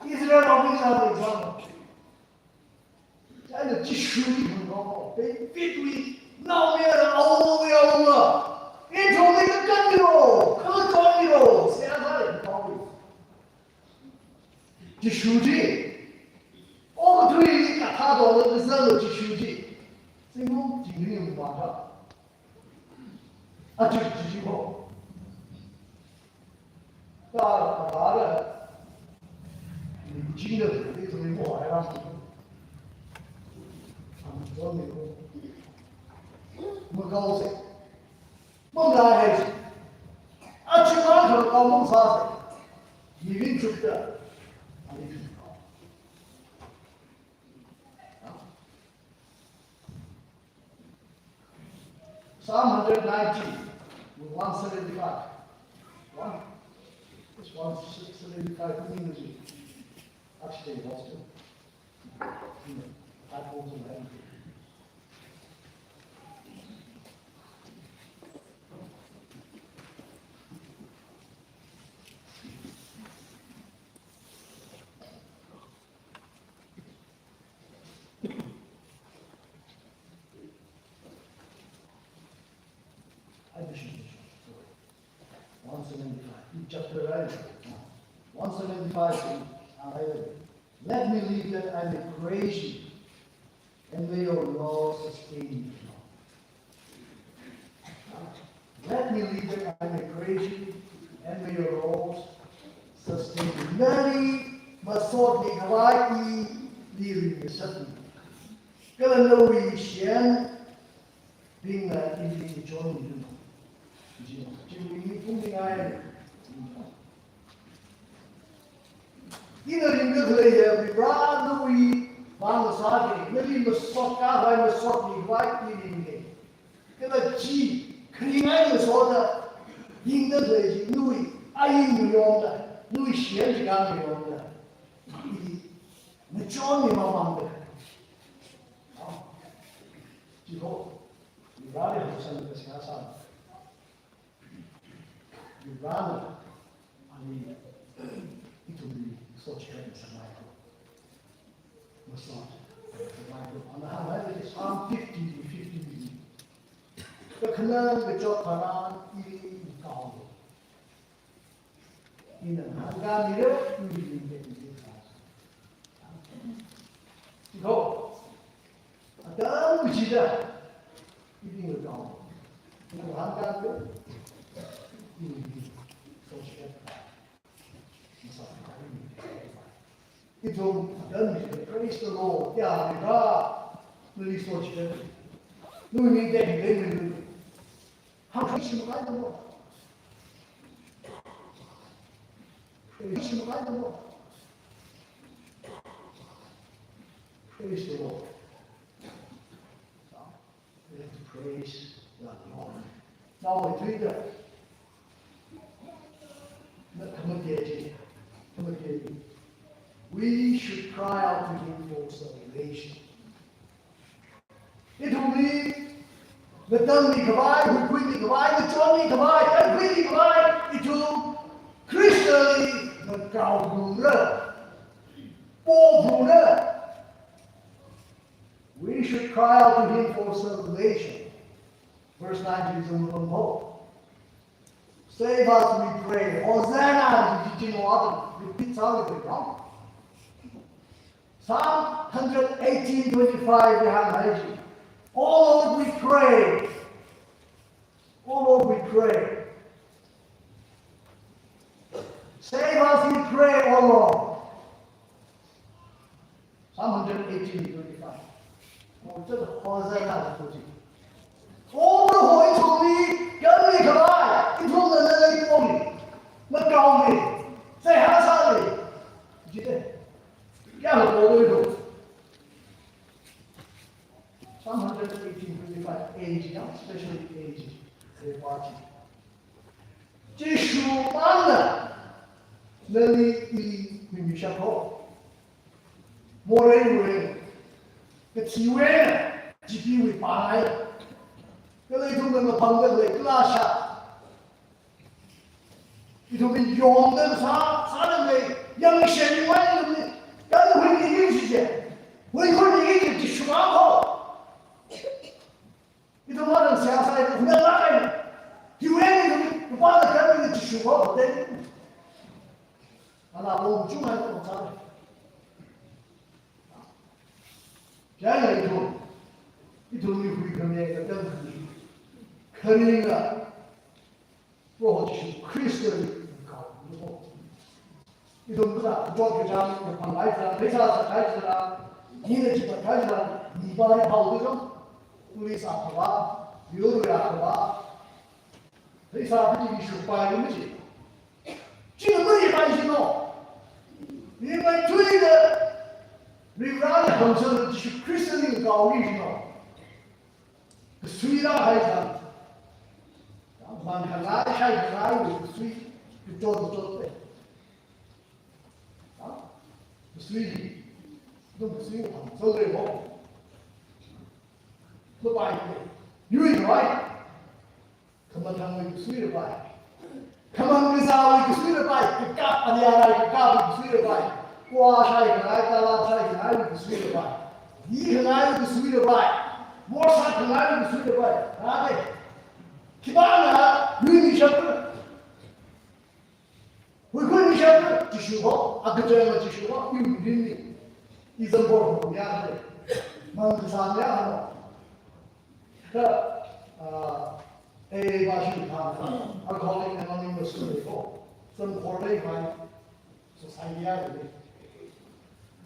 Israelnaobing sāda example. China Jishuwui hungkao, Davidwui naomayara, awungwui awunga. Ithumli kakān milo, kakān milo, seihā sāda hungkao. Jishu chi, okathuili kathā dongla kazang Jishu chi. Singum jingli mata. Aja Jishu ho. Ka, ka, ka, ni jingda, ni tumi mo ai ram. Am, so ni ko. Makaose. Mangda hai. Aja ma ka ka mangsa se. Ni vin chukda. Ani chukda. Psalm hundred ninety, one seventy-five. One, it's one seventy-five, meaning the actually lost it. That was a language. One seventy-five, chapter, right? One seventy-five, uh, let me live that I may praise you, and may your law sustain me. Let me live that I may praise you, and may your laws sustain me. Nali masotmi khavai ili ringngasakmi. Kala nawui shiyan bingna ili ngachonmi. Chiwui mipung ningai. Ina ringda khalei ya, Varivara nawui vang sāda, nali masot khavai masotmi khavai ili ringngai. Kala chi, kharingai masotda, ringda khalei chi, nawui, ain mayonda, nawui shiyan chikān mayonda. Ili, ngachonmi mamangda. Chiko, Varivara haosan kasā sā. Varivara, ani, ithumli sochikatna sāngai ko. Masot, sāngai ko. Ana hānghai Psalm fifty to fifty. Kakhanang kachot tharan ili kao. Ina hāngkāmira, ili ringda ili kao. Chiko, atam kachida, ili ngakao. Ina hāngkāmira, ili sochikatna. Ithum, atam, praise the Lord. Ya, ya, nali sochikatna. Nali dei, dei, dei. Hāngkashim kai damo. Hāngkashim kai damo. Praise the Lord. We have to praise the Lord. Now, we do that. Not come again, come again. We should cry out to him for salvation. Ithumli, ngatangmi khavai, huikhuimi khavai, ngachonmi khavai, kaikhuimi khavai, ithum Khristali ngakaophungra. Pophungra. We should cry out to him for salvation. Verse nineteen is a little more. Save us, we pray. Hosanna, repeat sound of the ground. Psalm hundred eighteen twenty-five, we have, "Oh Lord, we pray. Oh Lord, we pray. Save us, we pray, oh Lord." Psalm hundred eighteen twenty-five. Oh, just Hosanna, the Lord. Oh, the Holy Trinity, come me, come I, it will the lily for me. Not call me. Say, "Hosanna." Jide. Kya ho, ho, ho. Psalm hundred eighteen twenty-five, age, yeah? Especially age. Say, party. Jishu mana, nali ili mimishako. Morei wui, kathi wui, jipi wui pai. Kala ithumna maphangda lei, kala sha. Ithumna yongda sā, sāda lei, yangshen wui lei. Kala hui ni hui shije. Hui hui ni hui shije, Jishu ako. Ithum madan siyasa ithum na lai. Hiwui ithum kupana kami ni Jishu ko, then. Ala ko chunga ko sa. Jaya ithum. Ithumli huikhami katam kami. Kharinga. Proho Jishu Khristali ngakaophungra. Ithum kathā, kachot kachāng, kaphanglai tharan, pheisā sākahai tharan, mina chiphatkahai tharan, mipā ri phao tu jong, police akhava, bureau akhava, pheisā piti shukpai ri maji. China maripai jino. Rimeithuida, Varivarali hāngchān Jishu Khristali ngakaomi jino. Kasuirāhai tharan, Khamang khangai, shai khangaiwui kasui, kachot kachot te. Ha? Kasui, dum kasui, ha, so de ho. Khuipai te. Yui khavai. Khamathangwui kasui rapai. Khamang kazāwui kasui rapai. Kakap, aniarai kakapwui kasui rapai. Kua shai khangai, tala shai khangaiwui kasui rapai. Yi khangaiwui kasui rapai. Mor sā khangaiwui kasui rapai. Rāde. Khipāna, yui mishap. Huikhui mishap, Jishu ho, akachang la Jishu ho, iwui mirinli. I zangkhor ho ya de. Mang kasā ya ho. Kha, ah, eh, ba shi kha, Alcoholics Anonymous ko. Zangkhor leikahai society ya de.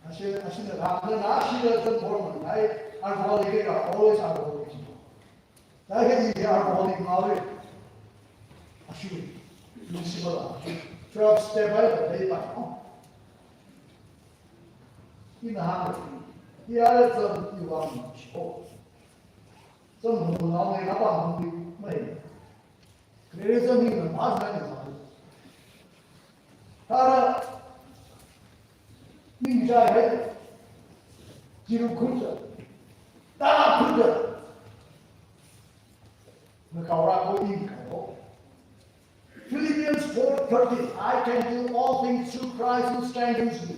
Ashi, ashi na, na, na, ashi na zangkhor mang, ai, alcoholic ya, always alcoholic. Tahe i alcoholic ngāi. Ashi, municipal a. Twelve step ai, ba, dai ba. Ina hāng. I ara zam i wang shi ho. Zam hung ngao ne, na ba hung di, mai. Kare zam ni na ba zam ni ba. Tara, ning jai hai. Jiru khunja. Tara khunja. Ngakaora ko ning kao. Philippians four thirteen, "I can do all things through Christ who strengthens me."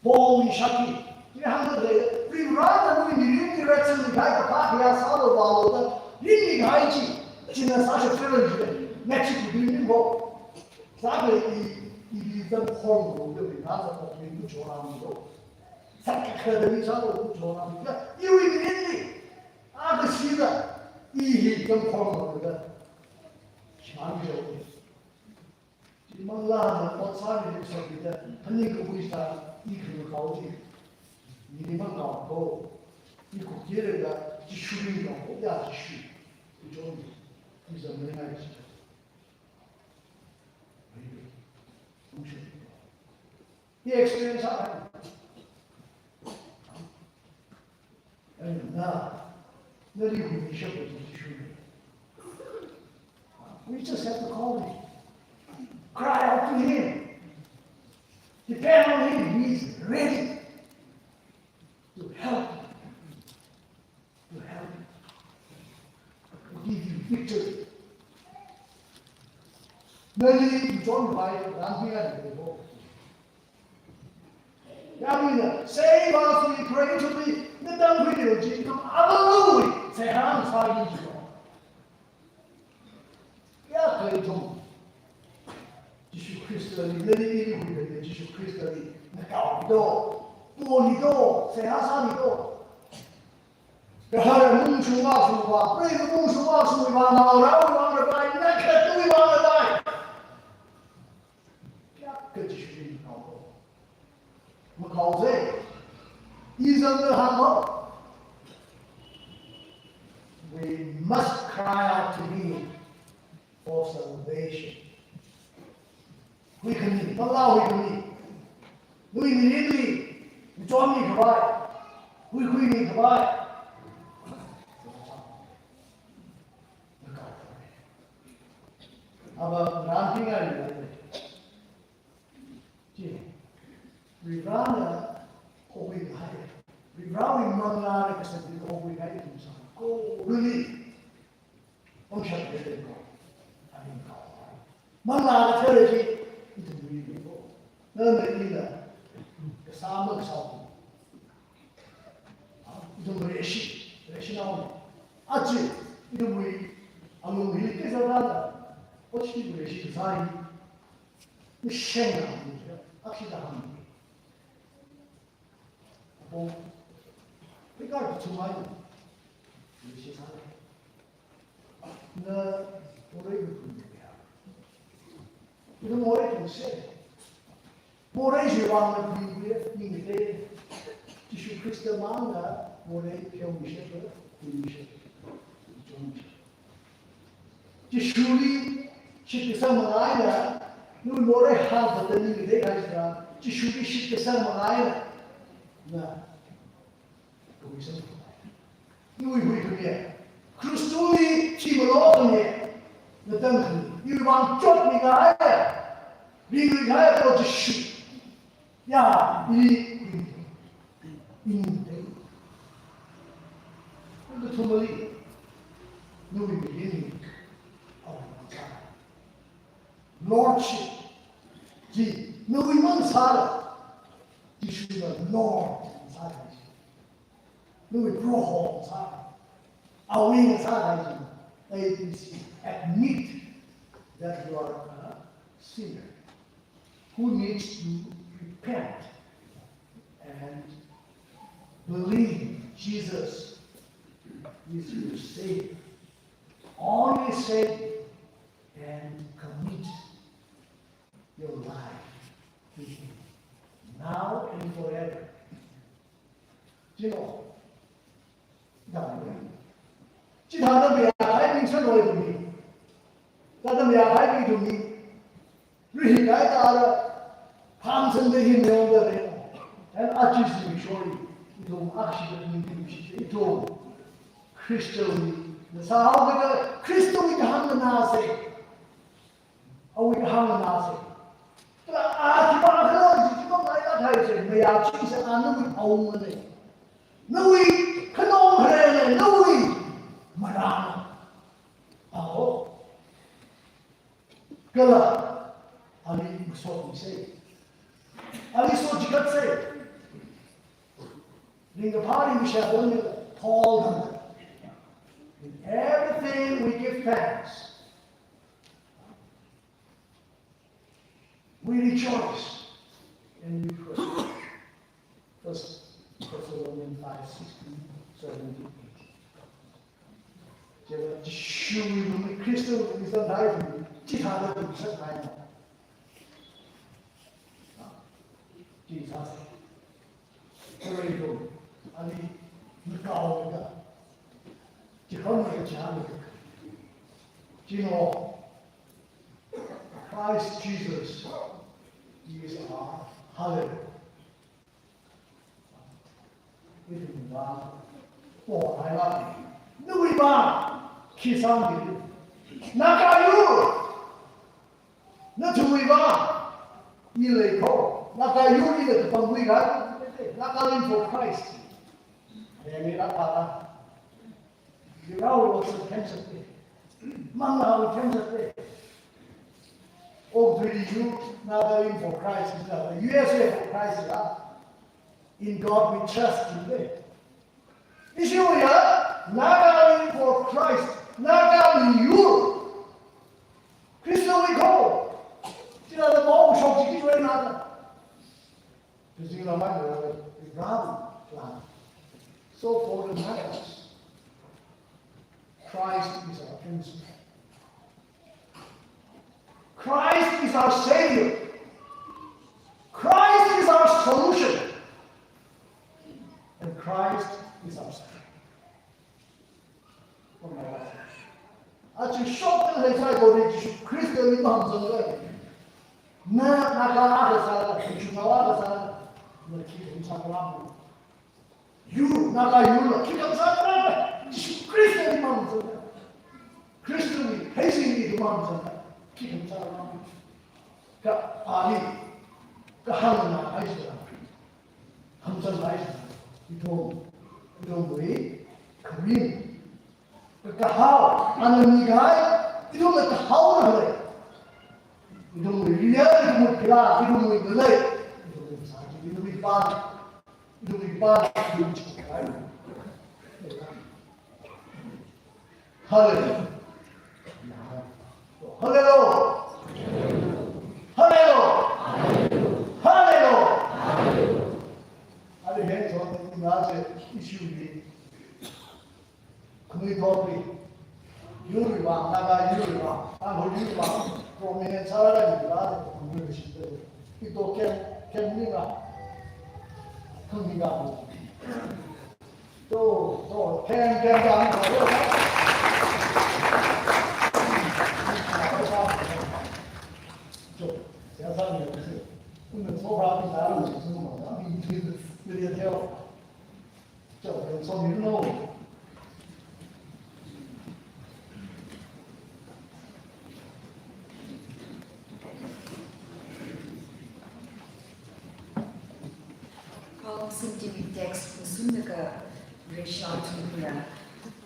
Paulwui shakti. Chi hāngda lei, Varivarana nawui mirinli reason mikahai kaphā khayā sālu vālu da, ringmikahai chi, china sāshap seven chi, next chi ringmi bo. Sākhalei i, i, i zangkhor lo da, Varivarana zangkhor lo da, chora mi lo. Sākha da mi sālo da, chora mi da, iwui mirinli. Akha sida, i hi zangkhor lo da. Shimān jo. Chi manglāna ot sāmi hi sāmi da, phaningkhui sā, i khangakhao chi. Mili mangkao ko. I khuki rega, Jishu ringkao ko, ya Jishu. I chon, i zam ringai chi. I experience a. And now, nali hui shakti Jishu. We just have to call him. Cry out to him. Depend on him. He is ready to help. To help. To give you victory. Nali chonpai, rānpingai bo. Yāmina, save us, we pray to thee. Natang khuilu chi, ithum Avāwui seihā sāki jibo. Kayākha ithum Jishu Khristali, nali ili huida Jishu Khristali, nakao do, poli do, seihā sāmi do. Kahar mung shunga shungwa, pray mung shunga shungwa, na ra wa ra bai, na kha tu wa ra bai. Kayākha Jishu makao. Makao se. Isn't the humble? We must cry out to him for salvation. Huikhami, manglā huikhami. Huikhami, huikhami khavai. Huikhami khavai. Ava rānpingai. Chi, Varivarana khokhui kahai, Varivarawui manglāna kasāli khokhui kahai ithum sā. Ko, really. Pangshap de ko. Ani ko. Manglā kathara chi, ithum really ko. Nana ina, kasā ma kasā. Ithum reshi, reshi nao. Achi, ithumwui, alung hili kazā dada. Ochi reshi kasā hi. Ni sheng na ni, akshi da ham. Apo, pika tu mai. Ni shi sa. Na, morei ku ni ya. Ina morei ku se. Morei shi wang na bi bi ni ni te. Jishu Khrista mang na morei pyo mi she, ku mi she. Jong mi she. Jishuli shitkasang mangaina, nawui morei hāngkatā ningli dei kaisira, Jishuli shitkasang mangaina, na, kawisang. Nawui huikhami, Khristali thimalo khami, vang chotmikahai, ringrihai ko Jishu. Ya, i, i, i, i. Kathumali, nawui mirin, awui masāla. Lordship. Chi, nawuimang sāla. Jishuna Lord sāla. Nawui Proho sāla. Awui sāla. A B C. Admit that you are a sinner who needs to repent and believe Jesus is your Savior. Only Savior, and commit your life to Him now and forever. Chino. Dāng. Chithāda mayākhaibing sālui ithumli. Thāda mayākhaibing ithumli. Rihikahai thāda, phamsangda hi mayonda re. And aja zimiksho hi, ithum akshida ningkhuishi, ithum Christian na sāhaokida, Christian wui kahāng nganāsa. Awui kahāng nganāsa. Kala a khipākhala chi chi mangai kathāsa, mayāchingsa, a nawui awungana. Nawui khanong kharena, nawui marāna. Aho. Kala, ali masotmisa. Ali sochikatsa. Ringkaphā ringkashā dang Paul dang. In everything we give thanks. We rejoice and we praise. First Thessalonians five, sixteen, seventeen, eighteen. Chieina Jishuwui lungli, Khristawui lungli zangkahai ithum, chithāda ithum sākahai na. Chi sāsa. Kharei ithum, ali nakaoda, chihānlaga chihānlaga. Chino, Christ Jesus is our hallelujah. Ithumva, oh, hai la, nawuiva, khi sāmi, Naga yur, nathumwuiva, i lei kho, Naga yur ina kapangwui ga, Nagaland for Christ. Reni la pa la. Yurao lo sa themsate. Manglao themsate. Okthuili yur Nagaland for Christ is the U S A for Christ la. In God we trust in the. Ishiwui ya, Nagaland for Christ, Naga yur. Christian wui kho. Chila la mo shok chiki chwe na. Using the Bible, the ground plan. So for the matters, Christ is our principal. Christ is our Savior. Christ is our solution. And Christ is our strength. Aja shokta leisai kho Jishu Khristali mahāngzangla. Na, Naga akha sāla, Jishu Naga akha sāla, na khi thum sākhala. Yur, Naga yurla, khi thum sākhala. Jishu Khristali mahāngzangla. Khristali, heisingli mahāngzangla. Khi thum sākhala. Kha ali, kahāng na haisa. Hamsang haisa. Ithum, ithumwui, kharing. Ka, kahao, ana mikahai, ithumna kahao na lei. Ithumwui real, ithumwui kala, ithumwui ngalei. Ithumwui sāki, ithumwui pan. Ithumwui pan, ithumwui chikai. Hallelujah. Hallelujah. Hallelujah. Hallelujah. Hallelujah. Hallelujah. Issue ni. Khanui thotli. Yurwui vang, Naga yurwui vang, Tangkhul yurwui vang, prominent sālaga yurwui vang, khanui shida. Ito kem, kem ni na. Khanui ga. To, to, kem, kem ga. To, siyasa ni. Ina so ba ni sa, ni, ni, ni, ni. Chao, chao, chao, mi no. Shao Chungkhuina,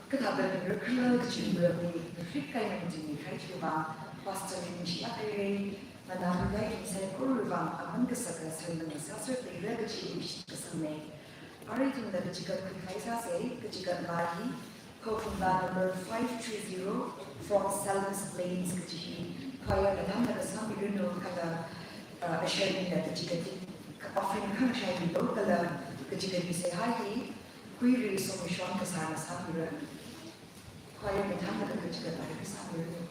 kathāda ringra khala kachi murabli, rikkai nang jingmi khai chiwui vang, Pastor Rinshi Akhairai, manā hudai kim saikora vang, aman kasaka sānang sāsar teira kachi shitkasangna. Arui ithumna kachigat khuikhai sāsa, kachigat laa hi, Khokhamla number five three zero from Salmons Plains kachi hi, choir na thangna kasāmiranu kala, uh, usher bingna kachigat hi, offering khang shai milu kala, kachigat hi seihā hi, Huiri Songmishon kasāna sāmira. Choir na thangna kachigat laa hi kasāmira.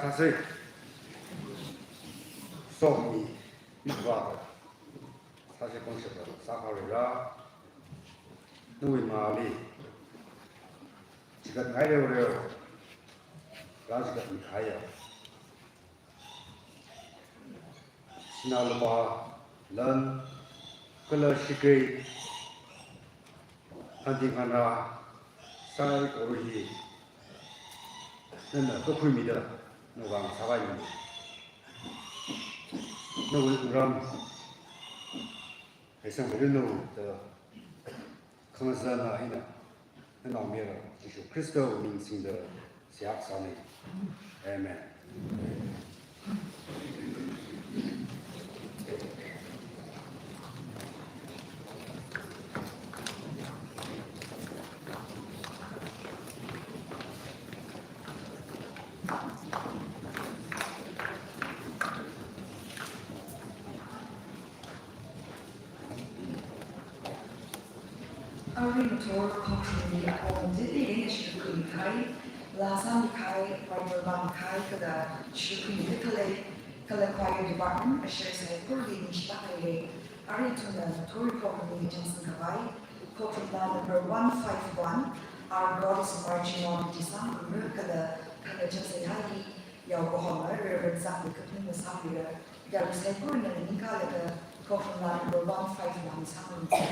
sāsei. Somi, mikva, sāshi pangshap sākharira, nawui mali chigat ngai reo reo, rāchigat mi khaya. Sinā lupā, lan, kala shakri, hanting hanra, saikora hi nana kakhuimida, nawui vang sākhavai mi. Nawui wungram heisangmiranu da khangazana eina nanaomayara Jishu Khristawui ming singda seihā sānei. Amen. Arui ngathor khokharumli apong titi eina shurkhui kahai, laa sāmi kahai, Bible vāmi kahai, kala shurkhui kahai, kala choir department, usher saikorali ningshilāk haira. Arui ithumna ngathor khokharumli chānsang khavai, khokharum laa number one five one, Our God is Marching On, chi sāngarumra kala, kala chānsang kahai, yaokahomma Reverend Zakli Kapningna sāmira. Yarui saikorana ningkalaga khokharum laa number one five one sāngarumsa.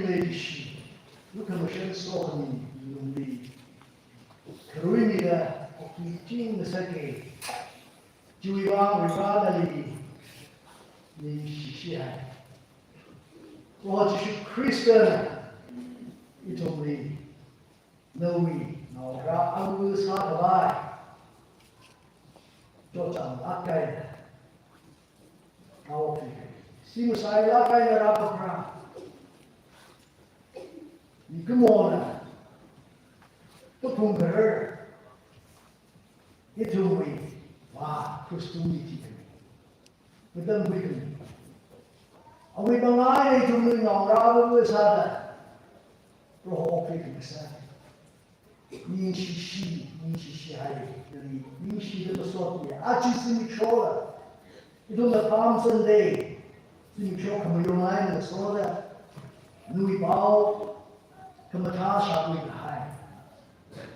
leishi, lukhamashan sokhami lungli kharuimida oktui ching ngasaka. Chiwui vang Varivara nali ningshishihai. Proho Jishu Khristana ithumli nawui naongarā ava̱ sākhavai chotchānglāk eina rāokthuihai. Shim masailāk eina rāpapharā. Mikumona paphung kharar ithumwui vā krush tungli thikhami, matam khuikhami. Awui vang eina ithumwui naongarā ava̱ sāda Proho okthuikhamisa. Ningshishi, ningshishihai, nali ningshida masotmiya. Aja zimikshola, ithumna Palm Sunday zimiksho khamayong eina ngasoda nawui pao khamathā shākhuikahai.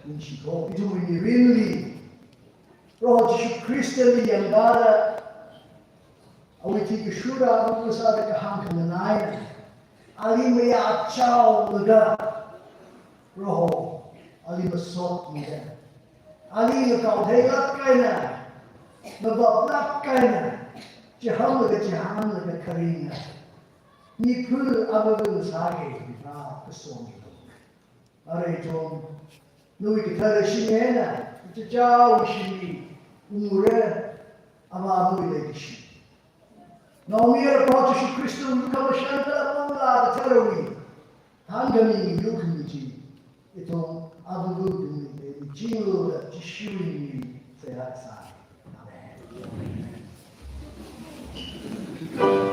Ningshikho, ithumwui mirinli Proho Jishu Khristali yangkāda awui thi kashura ava̱ sāda kahāng khanganai eina ali mayāchaolaga, Proho, ali masotmida, ali ngakaotheilāk eina, mabaplāk eina, chihānlaga chihānlaga kharinga miphu ava̱ sāki, Varivara kasomilo. Arui ithum nawui kathara shim eina, ichichāwui shimli ungura, Avāwui leikashi, naomayara Proho Jishu Khristawui lukhamashan kala Manglā Katharawui thānkhami ngayukhami chi ithum ava̱ tungli leichinglu da Jishuwui ming seihā sāi. Amen.